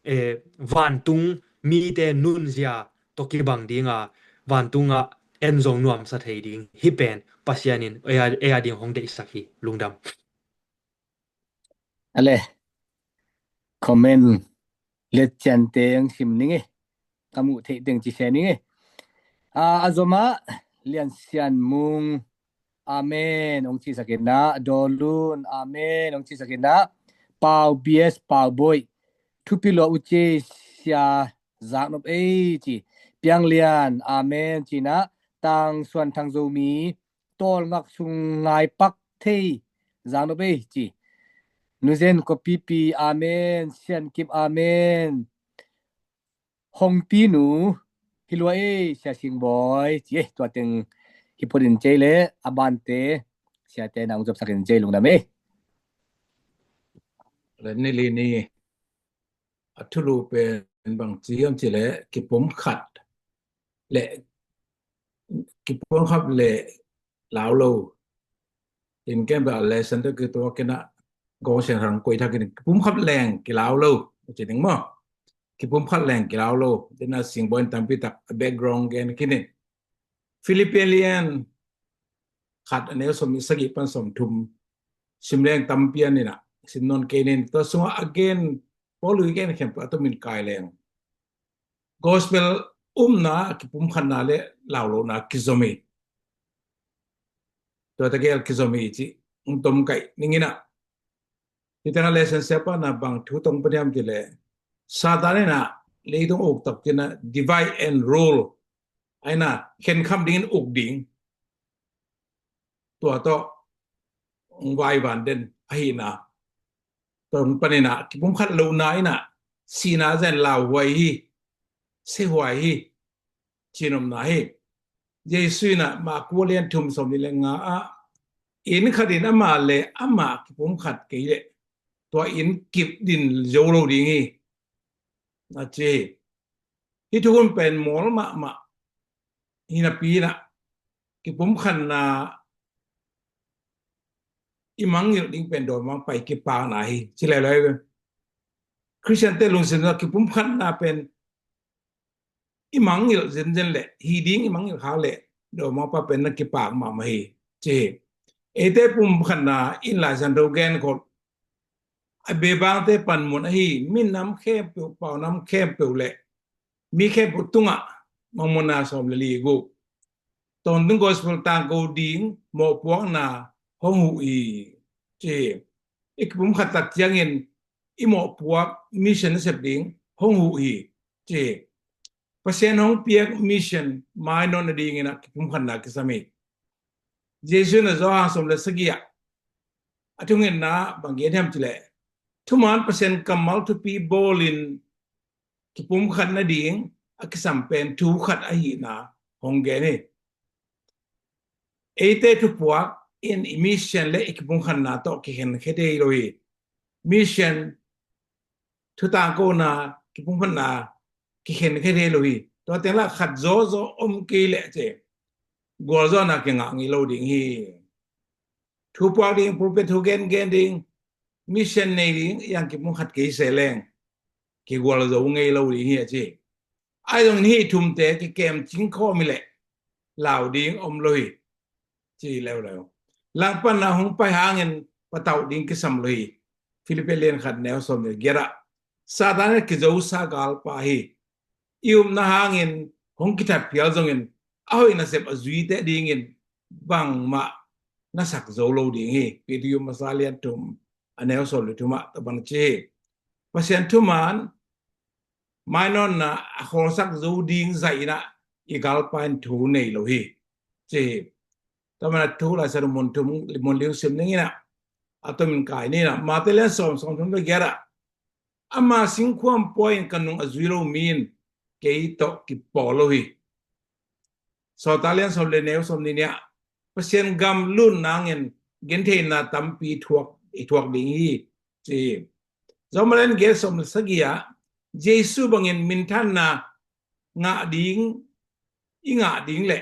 eh, vantung mite nunzia tawh kibang ding a, vantungah en zong nuamsa thei ding. Hih pen Pasian in ei a, ei a ding hong deihsak hi. Lungdam. Ale, comment le ciante ang sim ning e. Ka muh theih teng ci sia ning e. A, a zomah Lian Sian Mung, amen, hong cisak in ah. Dawlun, amen, hong cisak in ah. Pau B S, Pau Boih, thupi lua uh ci, Sia Zak Nop ei ci. Piang Lian, amen, ci in ah. Tang Suan Thang Zomi, Tawl Ngak Sung Ngai Pak Thei, Zak Nop ei ci. Nuzen Ko Pipi, amen, Sian Kip, amen. Hong Pi Nu, hi lua ei, Sia Sing Bawi ci ei. Tua teng hi phot in cei le, a bante siate na hong zopsak in cei, lungdam ei. Le ni li ni a thulu pen bang ci hiam ci le, kipumkhat le, kipumkhat le lau lo. In ken ba lesson te kituak in ah, gong sian hang koi thak in, kipumkhat leng kilau lo ci ding maw? Kipumkhat leng kilau lo. Tua in ah Sing Bawi in tampi tak background gen khin in. Philippi lian khat, a neu sawm sagih pan sawm thum sim leng tampi a ni in ah, sim nawn kei ning. Tua sungah a gen Paul in gen khempeuh a tomin kai leng, gospel umna, kipumkhatna le laulohna kizom hi. Tua tegel kizom hi cih hong tom kaih ning in ah. Hih tengah lesson siapa in ah bang thu tong pan hiam ci le, Satan in ah leitung uk tak ciangin ah divide and rule, a in ah khenkham dingin uk ding. Tua tawh hong vaivan den ahihna. Tua hong pan in ah kipumkhat lohna in ah sihna zah in lauhuai hi, sehuai hi, ci-in omna hi. Jesu in ah Marku lian thum sawm nih le nga ah, inn khat in amah le amah kipumkhat kei leh, tua inn kip din zo lo ding hi, a ci hi. Hih thukhun pen mawl mahmah hi napi in ah, kipumkhatna i mangngilh ding pen dawimangpa i kipakna hi, ci leuleu hi. Khristiante lungsim ah kipumkhatna pen i mangngilh zenzen leh, hi ding i mangngilh khak leh, dawimangpa pen na kipak mahmah hi, ci hi. Eite pumkhatna in Lai Siangtho genkhol a, bebangte panmun ahi, minam khempeuh, paunam khempeuh le mi khempeuh tungah, Mangmuhna sawm le li, guk, tawntung gospel tangko ding mawhpuakna hong huh hi, ci hi. I kipumkhat tak ciangin i mawhpuak mission nasep ding hong huh hi, ci hi. Pasian hong piak mission mainawt nadingin ah kipumkhatna kisam hi. Jesu in ah Johan sawm le sagih ah a thungetna bang gen hiam ci leh, thuman Pasian kammal thupi bawlin kipumkhat nading a kisam pen thu khat ahihna hong gen hi. Eite thupuak in i mission le i kipumkhatna tawh kikhenkhia thei lo hi. Mission, thu tangkona, kipumkhatna kikhenkhia thei lo hi. Tua teng lah khat zawzaw om kei leh, ci, gualzawhna kingah ngei lo ding hi. Thupuak ding, pulpit thu gengen ding, mission nei ding, a kipumkhat kei se leng kigualzo ngei lo ding hi, a ci. Ahi zongin hih thumte kikem cingkhawm hi leh lau ding om lo hi, ci leuleu. Langpanna hong pai hangin patauh ding kisam lo hi. Philippi lian khat neu sawm le giat ah, Satan in kizosa galpa hi. I upna hangin hong kithat phial zongin a hoih nasep a zuite dingin bangmah na sak zo lo ding hi. Peter masa lian thum, a neu sawm le thum ah tua bang ci hi. Pasian thuman mainawtna a khawlsak zo ding zahin ah i galpa in thu nei lo hi, ci hi. Tua manin thu Lai Siangtho mun thum, mun li sim ning in ah, a tomin kai ni in ah, Mate lian sawm, sawm thum le giat ah, ama singkhuam pua in ka nung a zui lo mi in kei tawh kipawl lo hi. Sawltak lian sawm le neu sawm nih ni ah, Pasian gam lut nangin gentheihna tampi thuak i thuak ding hi, ci hi. Rom a lian giat sawm le sagih ah Jesu bangin minthanna ngah ding i ngah ding le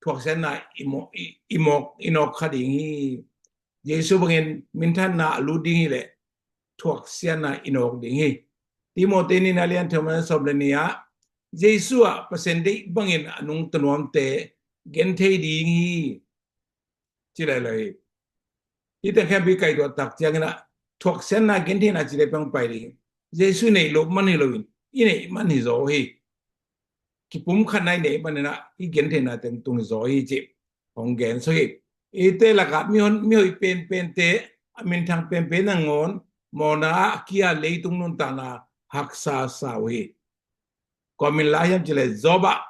thuaksiatna i mawk i, i mawk i nawk kha ding hi. Jesu bangin minthanna a lut ding hi le thuaksiatna i nawk ding hi. Timoti nihna lian thum a lian sawm le nih ah Jesu ah Pasian deih bangin a nungta nuamte genthei ding hi, ci lailai hi. Hih teng khempeuh i kaihtuah tak ciangin ah thuaksiatna gentheihna ci le pang pai ding hi. Jesu i neih loh man hi loin i neih man hi zaw hi. Kipumkhatna i neih man in ah hih gentheihna teng tung hi zaw hi cih hong gen suk hi. Eite lakah mihon, mihoih penpente, a minthang penpen nangawn mawhna ah a kia leitung nuntakna haksa sa uh hi. Kua min la hiam ci le Job ah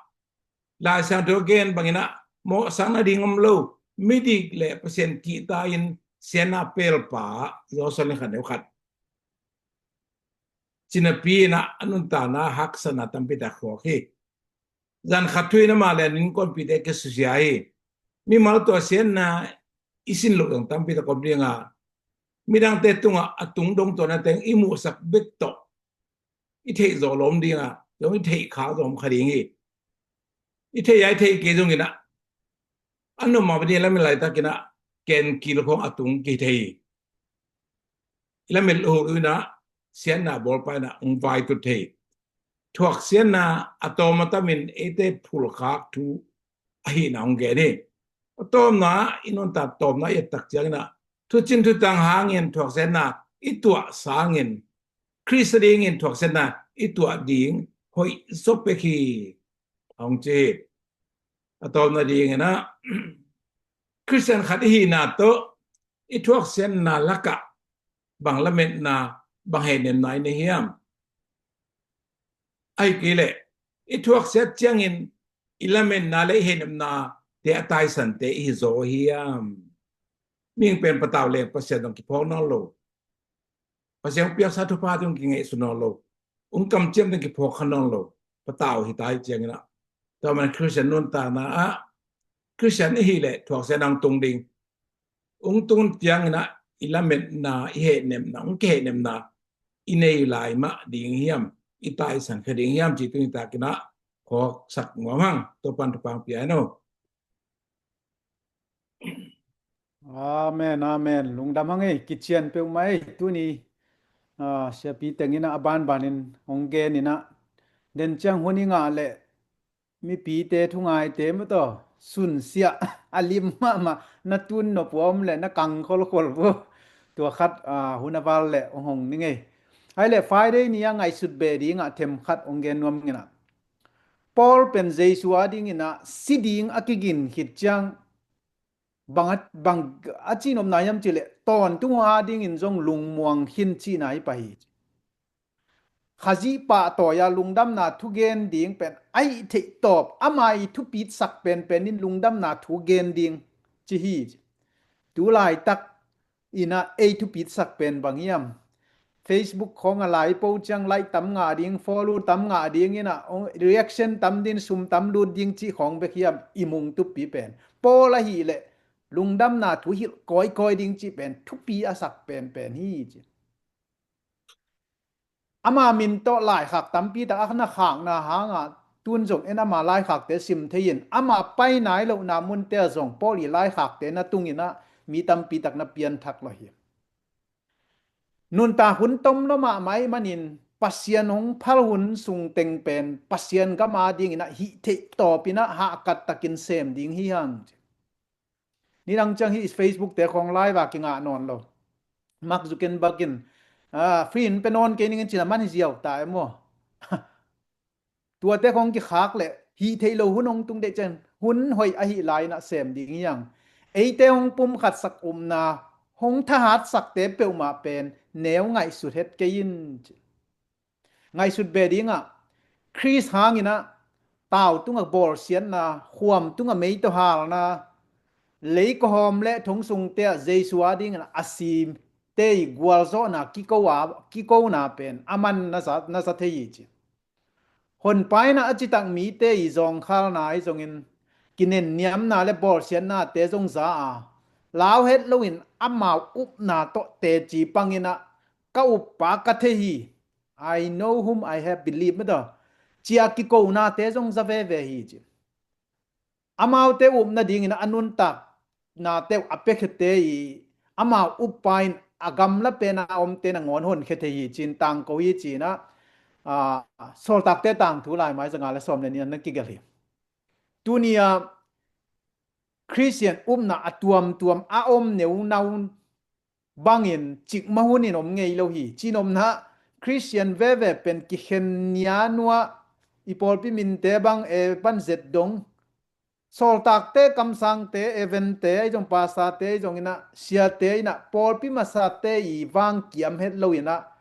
Lai Siangtho gen bangin ah mawhsak nading om lo, midik le Pasian kihta in siatna pelpa, Joshua lian khat neu khat, cinapi in ah a nuntakna haksatna tampi tak thuak hi. Zan khat thu in amah le a innkuanpihte kisusia hi. Mimal tua siatna i sin loh zong tampi tak om ding a, midangte tungah a tung dongtuahna teng i muhsak bek tawh i theih zawh lawm ding a, zong i theih kha zawm kha ding hi. I theih a i theih kei zongin ah a nuam mah bangin i lamet laitak in ah kenkil khawng a tung kithei hi. I lamet hul uh in ah siatna bawlpa in ah hong vaitut thei hi. Thuaksiatna a tawm a tamin eite phulkhak thu ahihna hong gen hi. A tawmna, i nuntak tawmna i et tak ciangin ah thucin thutang hangin thuaksiatna i tuah sangin Khrist a dingin thuaksiatna i tuah ding hoih zaw pek hi, hong ci hi. A tawmna dingin ah Khristian khat i hihna tawh i thuaksiatna lakah bang lametna, bang hehnemna i nei hiam? Ahih kei leh i thuaksiat ciangin i lametna le i hehnemnate a taisante i hi zaw hiam? Mihing pen patau leng Pasian zong kiphawk nawn lo, Pasian hong piaksa thupha teng kingaihsun nawn lo, hong kamciam teng kiphawk kha nawn lo, patau hi ta hi ciangin ah, tua man Khristian nuntakna ah Khristian i hih leh thuaksiatna hong tung ding. Hong tung ciangin ah i lametna, i hehnemna, hong kihehnemna i nei lai mah ding hiam, i taisan kha ding hiam cih tuni takin ah phawksak nuam hang. Topan thupha hong pia hen aw. Amen, amen. Lungdam hang ei, kician peuhmah ei. Tuni, ah, siapi tengin ah a banbanin hong genin ah, den ciang hun i ngah leh mipite thungaite maw taw, sunsiah a lim mahmah, na tun nop uh a om leh na kang kholkhol uh. Tua khat, ah, hun a val leh hong hong ning ei. Ahih leh Friday ni a ngaihsut beh dingah themkhat hong gen nuam ing ah, Paul pen Jesu a dingin ah si ding a kigin khit ciang bang a, bang a cihnopna hiam cih leh tawntung a dingin zong lungmuang khin cihna hi pah hi. Khazih pahtawi a lungdamna thu gen ding pen a hih theih tawp, ama i thupitsak penpen in lungdamna thu gen ding ci hi. Tu laitak in ah ei thupitsak pen bang hiam? Facebook khawng a lai po ciang like tam ngah ding, follow tam ngah ding in ah, reaction tam ding, sum tam lut ding cih khawng bek hiam i mungtupi pen? Paul ahih leh lungdamna thu hilh kawikawi ding cih pen thupi a sak penpen hi ci. Ama min tawh laikhak tampi tak a na khakna hangah tun zong en ama laikhakte sim thei in, ama pai nai lohna munte ah zong Paul i laikhakte na tungin ah mi tampi tak na pianthak lo hi. Nuntak hun tom lo mahmah ahih manin Pasian hong phal hun sung teng pen Pasian gam a dingin ah hih theih tawpin ah hahkat takin sem ding hi hang. Nidang ciang hih Facebook te khawng live a kingah nawn lo. Mark Zuckerberg in, ah, free in pe nawn kei ning in cin a man hi ziau ta e maw? Tuate khawng kikhak leh hih theih lo hun hong tung deih ciang hun hoih ahih lai-in ah sem ding hi hang. Eite hong pumkhatsak upna, hong thahatsakte peuhmah pen neu ngaihsut het kei in. Ngaihsut beh dingah Khrist hangin ah tau tungah bawlsiatna, khuam tungah mei tawh halna, leikawhawm le thong sungte ah Jesu a dingin a simte i gualzawhna kiko a, kikona pen a man na za, na za thei hi ci. Honpa in ah a citak mite i zawngkhalna ahi zongin kinenniamna le bawlsiatnate zong za a, lau het loin amau upna tawh teci pangin ah, ka uppa ka thei hi, "I know whom I have believed," mataw, ci-a kikonate zong za veve hi ci. Amaute up nadingin a nuntaknate uh a piakhete i, amau uppa in a gamla pena omte nangawn honkhia thei hi ci-in tangko hi ci-in ah, aa, Sawltakte Tangthu laimai zanga le sawm le nih-ah na kigelh hi. Tuni-a Khristian upna a tuamtuam a om neunau bangin cikmah hunin om ngei lo hi. Ci-in omna, Khristian veve pen kikhen nia nuah, i pawlpi minte bang e pan zet dong, sawltakte, kamsangte, evangelist-te, ahi zong pastorte, ahi zongin ah siate in ah pawlpi masate i vang kiam het loin ah,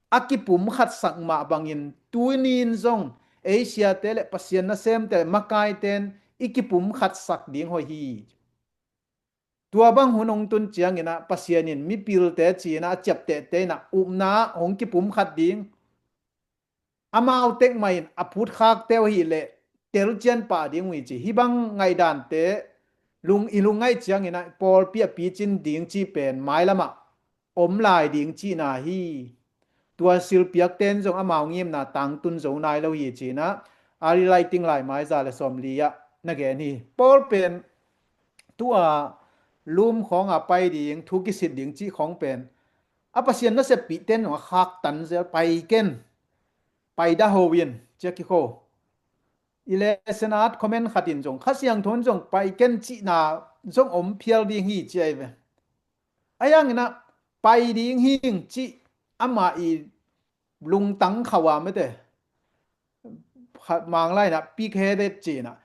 a kipumkhatsak mah bangin tuni-in zong ei siate le Pasian nasemte le makaite in i kipumkhatsak ding hoih hi. Tua bang hun hong tun ciangin ah Pasian in mipilte ci-in ah a ciaptehte in ah upna ah hong kipumkhat ding, amau tek mah in a phutkhakte uh ahih leh telcian pah ding uh hi ci. Hih bang ngaihdante lung, i lungngaih ciangin ah pawlpi a picin ding cih pen mailam ah om lai ding cihna hi. Tua silpiakte in zong amau ngimna tangtun zo nai lo hi ci-in ah, Early Lightning laimai za le sawmli-ah na gen hi. Paul pen tu-a Rom khawng a pai ding, thu kisit ding cih khawng pen a Pasian naseppihte in zong a khaktan zel, "Pai ken, pai dah ho in," ci-a kikho. I lesson at comment khat in zong, Kha Siangtho in zong pai ken cihna zong om phial ding hi ci ahi ve. Ahi hangin ah pai ding hi ing cih amah i lungtang khauh a mete, khat Mang lai-in ah pig-headed ci-in ah,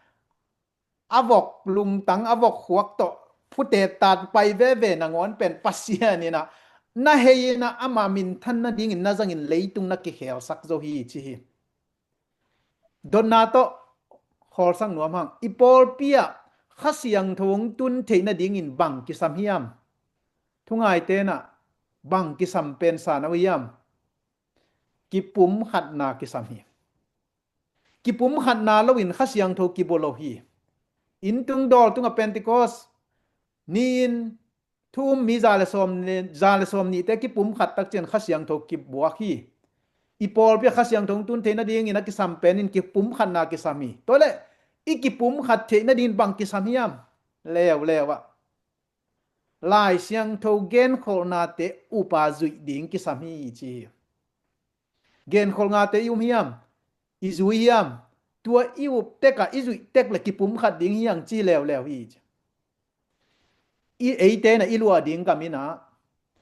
a vok lungtang, a vok khuak tawh phutet tan pai veve nangawn pen Pasian in ah na hei in ah ama minthan nadingin na zangin leitung na kikhelsak zo hi ci hi. Dotna tawh khawlsak nuam hang. I pawlpi ah Kha Siangtho hong tun theih nadingin bang kisam hiam? Thungaite in ah bang kisam pen sa na uh hiam? Kipumkhatna kisam hi. Kipumkhatna loin Kha Siangtho kibua lo hi. Inntung dawl tungah Pentecost ni-in thu um mi za le sawm ni, za le sawm nihte kipumkhat tak ciang Kha Siangtho kibuak hi. I pawlpi ah Kha Siangtho hong tun theih nadingin a kisam pen in kipumkhatna kisam hi. Tua leh i kipumkhat theih nadingin bang kisam hiam? Leuleu ah Lai Siangtho genkholhnate upa zuih ding kisam hi ci hi. Genkholhnate i um hiam? I zui hiam? Tua i up tekah i zuih tek le kipumkhat ding hi hang ci leuleu hi ci. I eite in ah i luah ding gam in ah,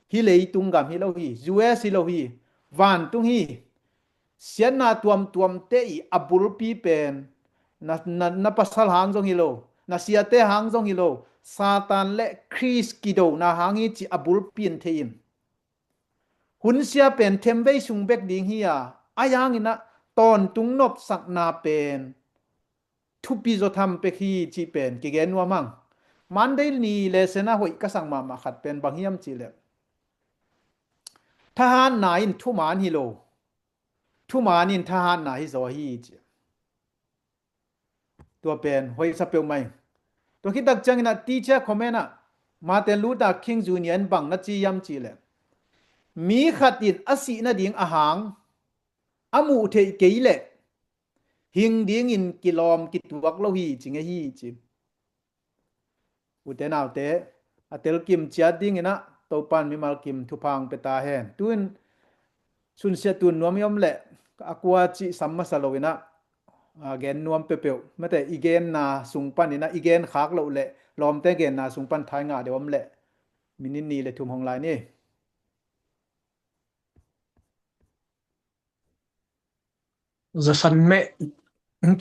hih leitung gam hi lo hi, U S hi lo hi, vantung hi. Siatna tuamtuamte i a bulpi pen na, na, na pasal hang zong hi lo, na siate hang zong hi lo, Satan le Khrist kidona hang hi ci a bulpi in thei in. Hun sia pen themvei sung bek ding hi a, ahi hangin ah tawntung nopsakna pen thupi zaw tham pek hi cih pen kigen nuam hang. Monday ni lesson ah hoih ka sak mahmah khat pen bang hiam cih leh, thahatna in thuman hi lo, thuman in thahatna hi zaw hi ci. Tua pen hoih sa peuhmah ing. Tua khit tak ciangin ah teacher comment ah Martin Luther King Junior in bang na ci hiam cih leh, mi khat in a sih nading a hang a muh theih kei leh hing dingin kilawm kituak lo hi ci ngei hi ci. Ute naute, a telkim ciat dingin ah Topa'n mimal kim thupha hong pia ta hen. Tu-in sunsia tun nuam i om leh a kua cih sam masa lo-in ah, a, gen nuam peuhpeuh. Mate i genna sung panin ah i gen khak loh leh lawmte genna sung pan thai ngah deuh om leh minute nih le thum hong lai ni. Zasan meh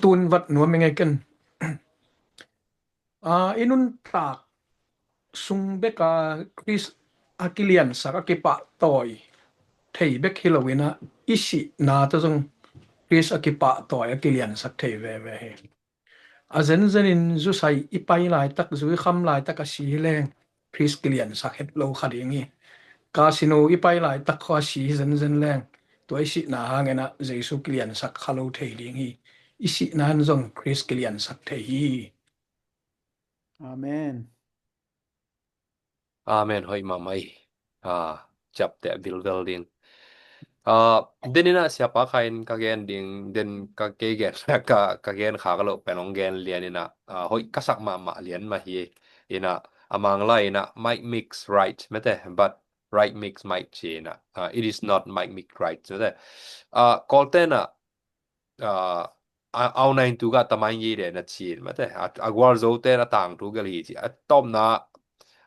tun vat nuam i ngei ken. A, i nuntak sung beka Khrist a kiliansak, a kipahtawi thei bek hi lo-in ah i sihna tawh zong Khrist a kipahtawi, a kiliansak thei veve hi. A zenzenin zusai i pai laitak, zui kham laitak a si hi leng Khrist kiliansak het lo kha ding hi. Casino i pai laitak khawng a si hi zenzen leng tua i sihna hangin ah Jesu kiliansak kha lo thei ding hi. I sihna in zong Khrist kiliansak thei hi. Amen. Amen. Hoih mahmah hi. Ah, ciapteh vilvel ding. Ah, den inah siapa kha in ka gen ding, den ka kei gen ka, ka gen kha ka loh pen hong gen lian inah, ah, hoih ka sak mahmah lian mah hi. Inah a Manglai inah might mix right mete, but right mix might ci inah, ah, it is not might mix right mete. Ah, Kawlte inah, ah, a, au nain tu ga tamai ngi de na cin mate. A, a gualzo te na tang tu gal hi ci. A tawpna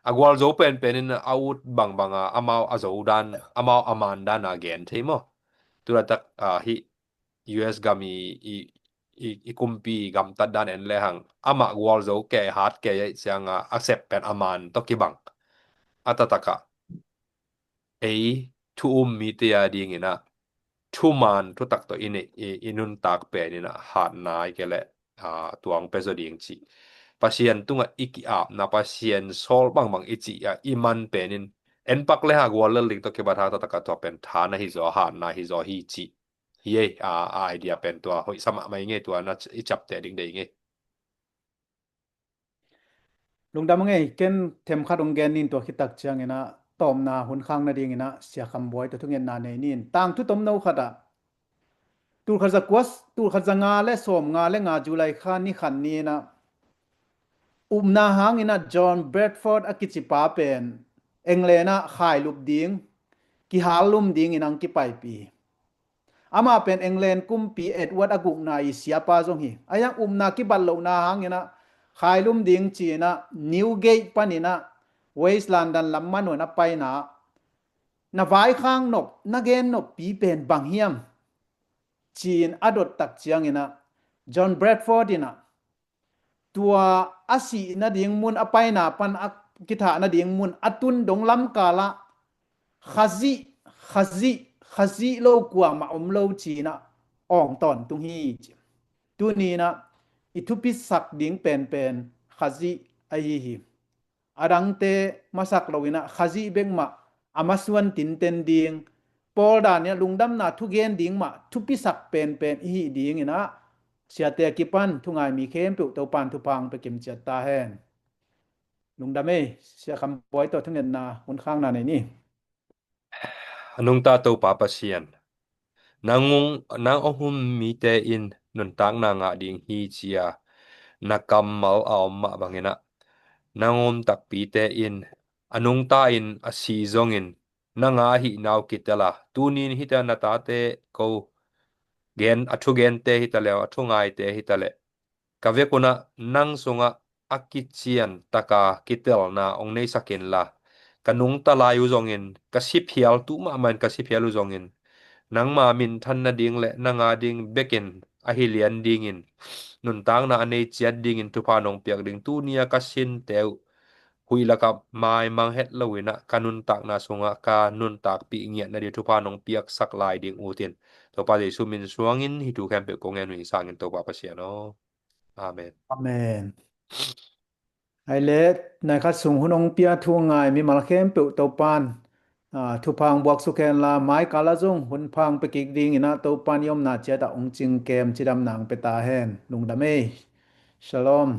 a gualzo penpen in a ut bangbang a amau a zo dan, amau a man dan a gen thei maw? Tulatak, ah, hi U S gam i, i, i, i kumpi gamtat dan en le hang amah gualzo ke hat ke siang a, a sep pen a man to kibang. A tataka ei thu um mite a ding inah thuman thutak tawh i neih, i, i nuntak pen inah hatna i ke le, ah, tuang pia zaw ding ci. Pasian tungah i ki-apna, Pasian sawl bangbang i ci a i man pen in en pak le ha gual lel ding tawh kibat ha tataka tua pen tha na hi zaw, hatna hi zaw hi ci. Hi ei, ah, a idea pen tua hoih sa mahmah i ngei, tua na i ciapteh ding dei ngei. Lungdam a ngei, ken themkhat hong gen nin tua khitak ciang inah tawpna hun khang nading inah Sia Kham Buai tua thungetna nei nin. Tangthu tomno khat ah tulkhat za kua, tulkhat za nga le sawm nga le nga July kha ni khat ni inah upna hang inah John Bradford a kici pa pen England ah khailup ding, kihal lum ding inah hong kipaipi. Amah pen England kumpi Edward a gukna i siapa zong hi. A yang upna kibat lohna hang inah khailum ding ci inah Newgate pan inah West London lam man un a paina, na vaikhang nop, na gen noppi pen bang hiam ci in a dot tak ciang inah John Bradford inah tua a sih nading mun, a paina pan a kithah nading mun a tun dong lamkal ah Khazih, Khazih, Khazih lo kuamah om lo ci inah awng tawntung hi ci. Tuni inah i thupisak ding penpen Khazih ahi hi. A dangte masak lo inah Khazih bek mah a masuan tinten ding, pawl dan inah lungdamna thugen ding mah thupisak penpen i hih ding inah siate a kipan thungai mi khempeuh Topan thupha hong pia kim ciat ta hen. Lungdam ei, Sia Kham Buai tawh thungetna hun khangna nei ni. A nungta Topa Pasian, nang hong, nang hong hun mite in nuntakna ngah ding hi ci a na kammal a om mah bang inah nang hong hun takpite in a nungta in a si zongin nang a hih nau kitel a, tunin hita na tate ko gen, a thugente hita le, a thungaite hita le ka vek un ah nang sungah a kician taka kitelna hong neisak inla, ka nungta lai uh zongin, ka si phial, tu mahmah in ka si phial uh zongin, nangma minthan nading le nang a ding bekin a hi lian dingin nuntakna a nei ciat dingin thupha nong piak ding, tuni a ka sinte uh huih lakah maimang het lo inah ka nuntakna sungah ka nuntakpih ngiat nading thupha nong piaksak lai ding utin, Topa Jesu min suangin hih thu khempeuh kong ngen uh hi sangin, Topa Pasian aw. Amen. Amen. Ai le, nai khat sung hun hong pia thu ngai mimal khempeuh Topan, ah, thupha hong buak suk hen la, mai kal ah zong hun pha hong pia kik ding inah Topan i omna ciat ah hong cingkem cidamna hong pia ta hen. Lungdam ei. Shalom.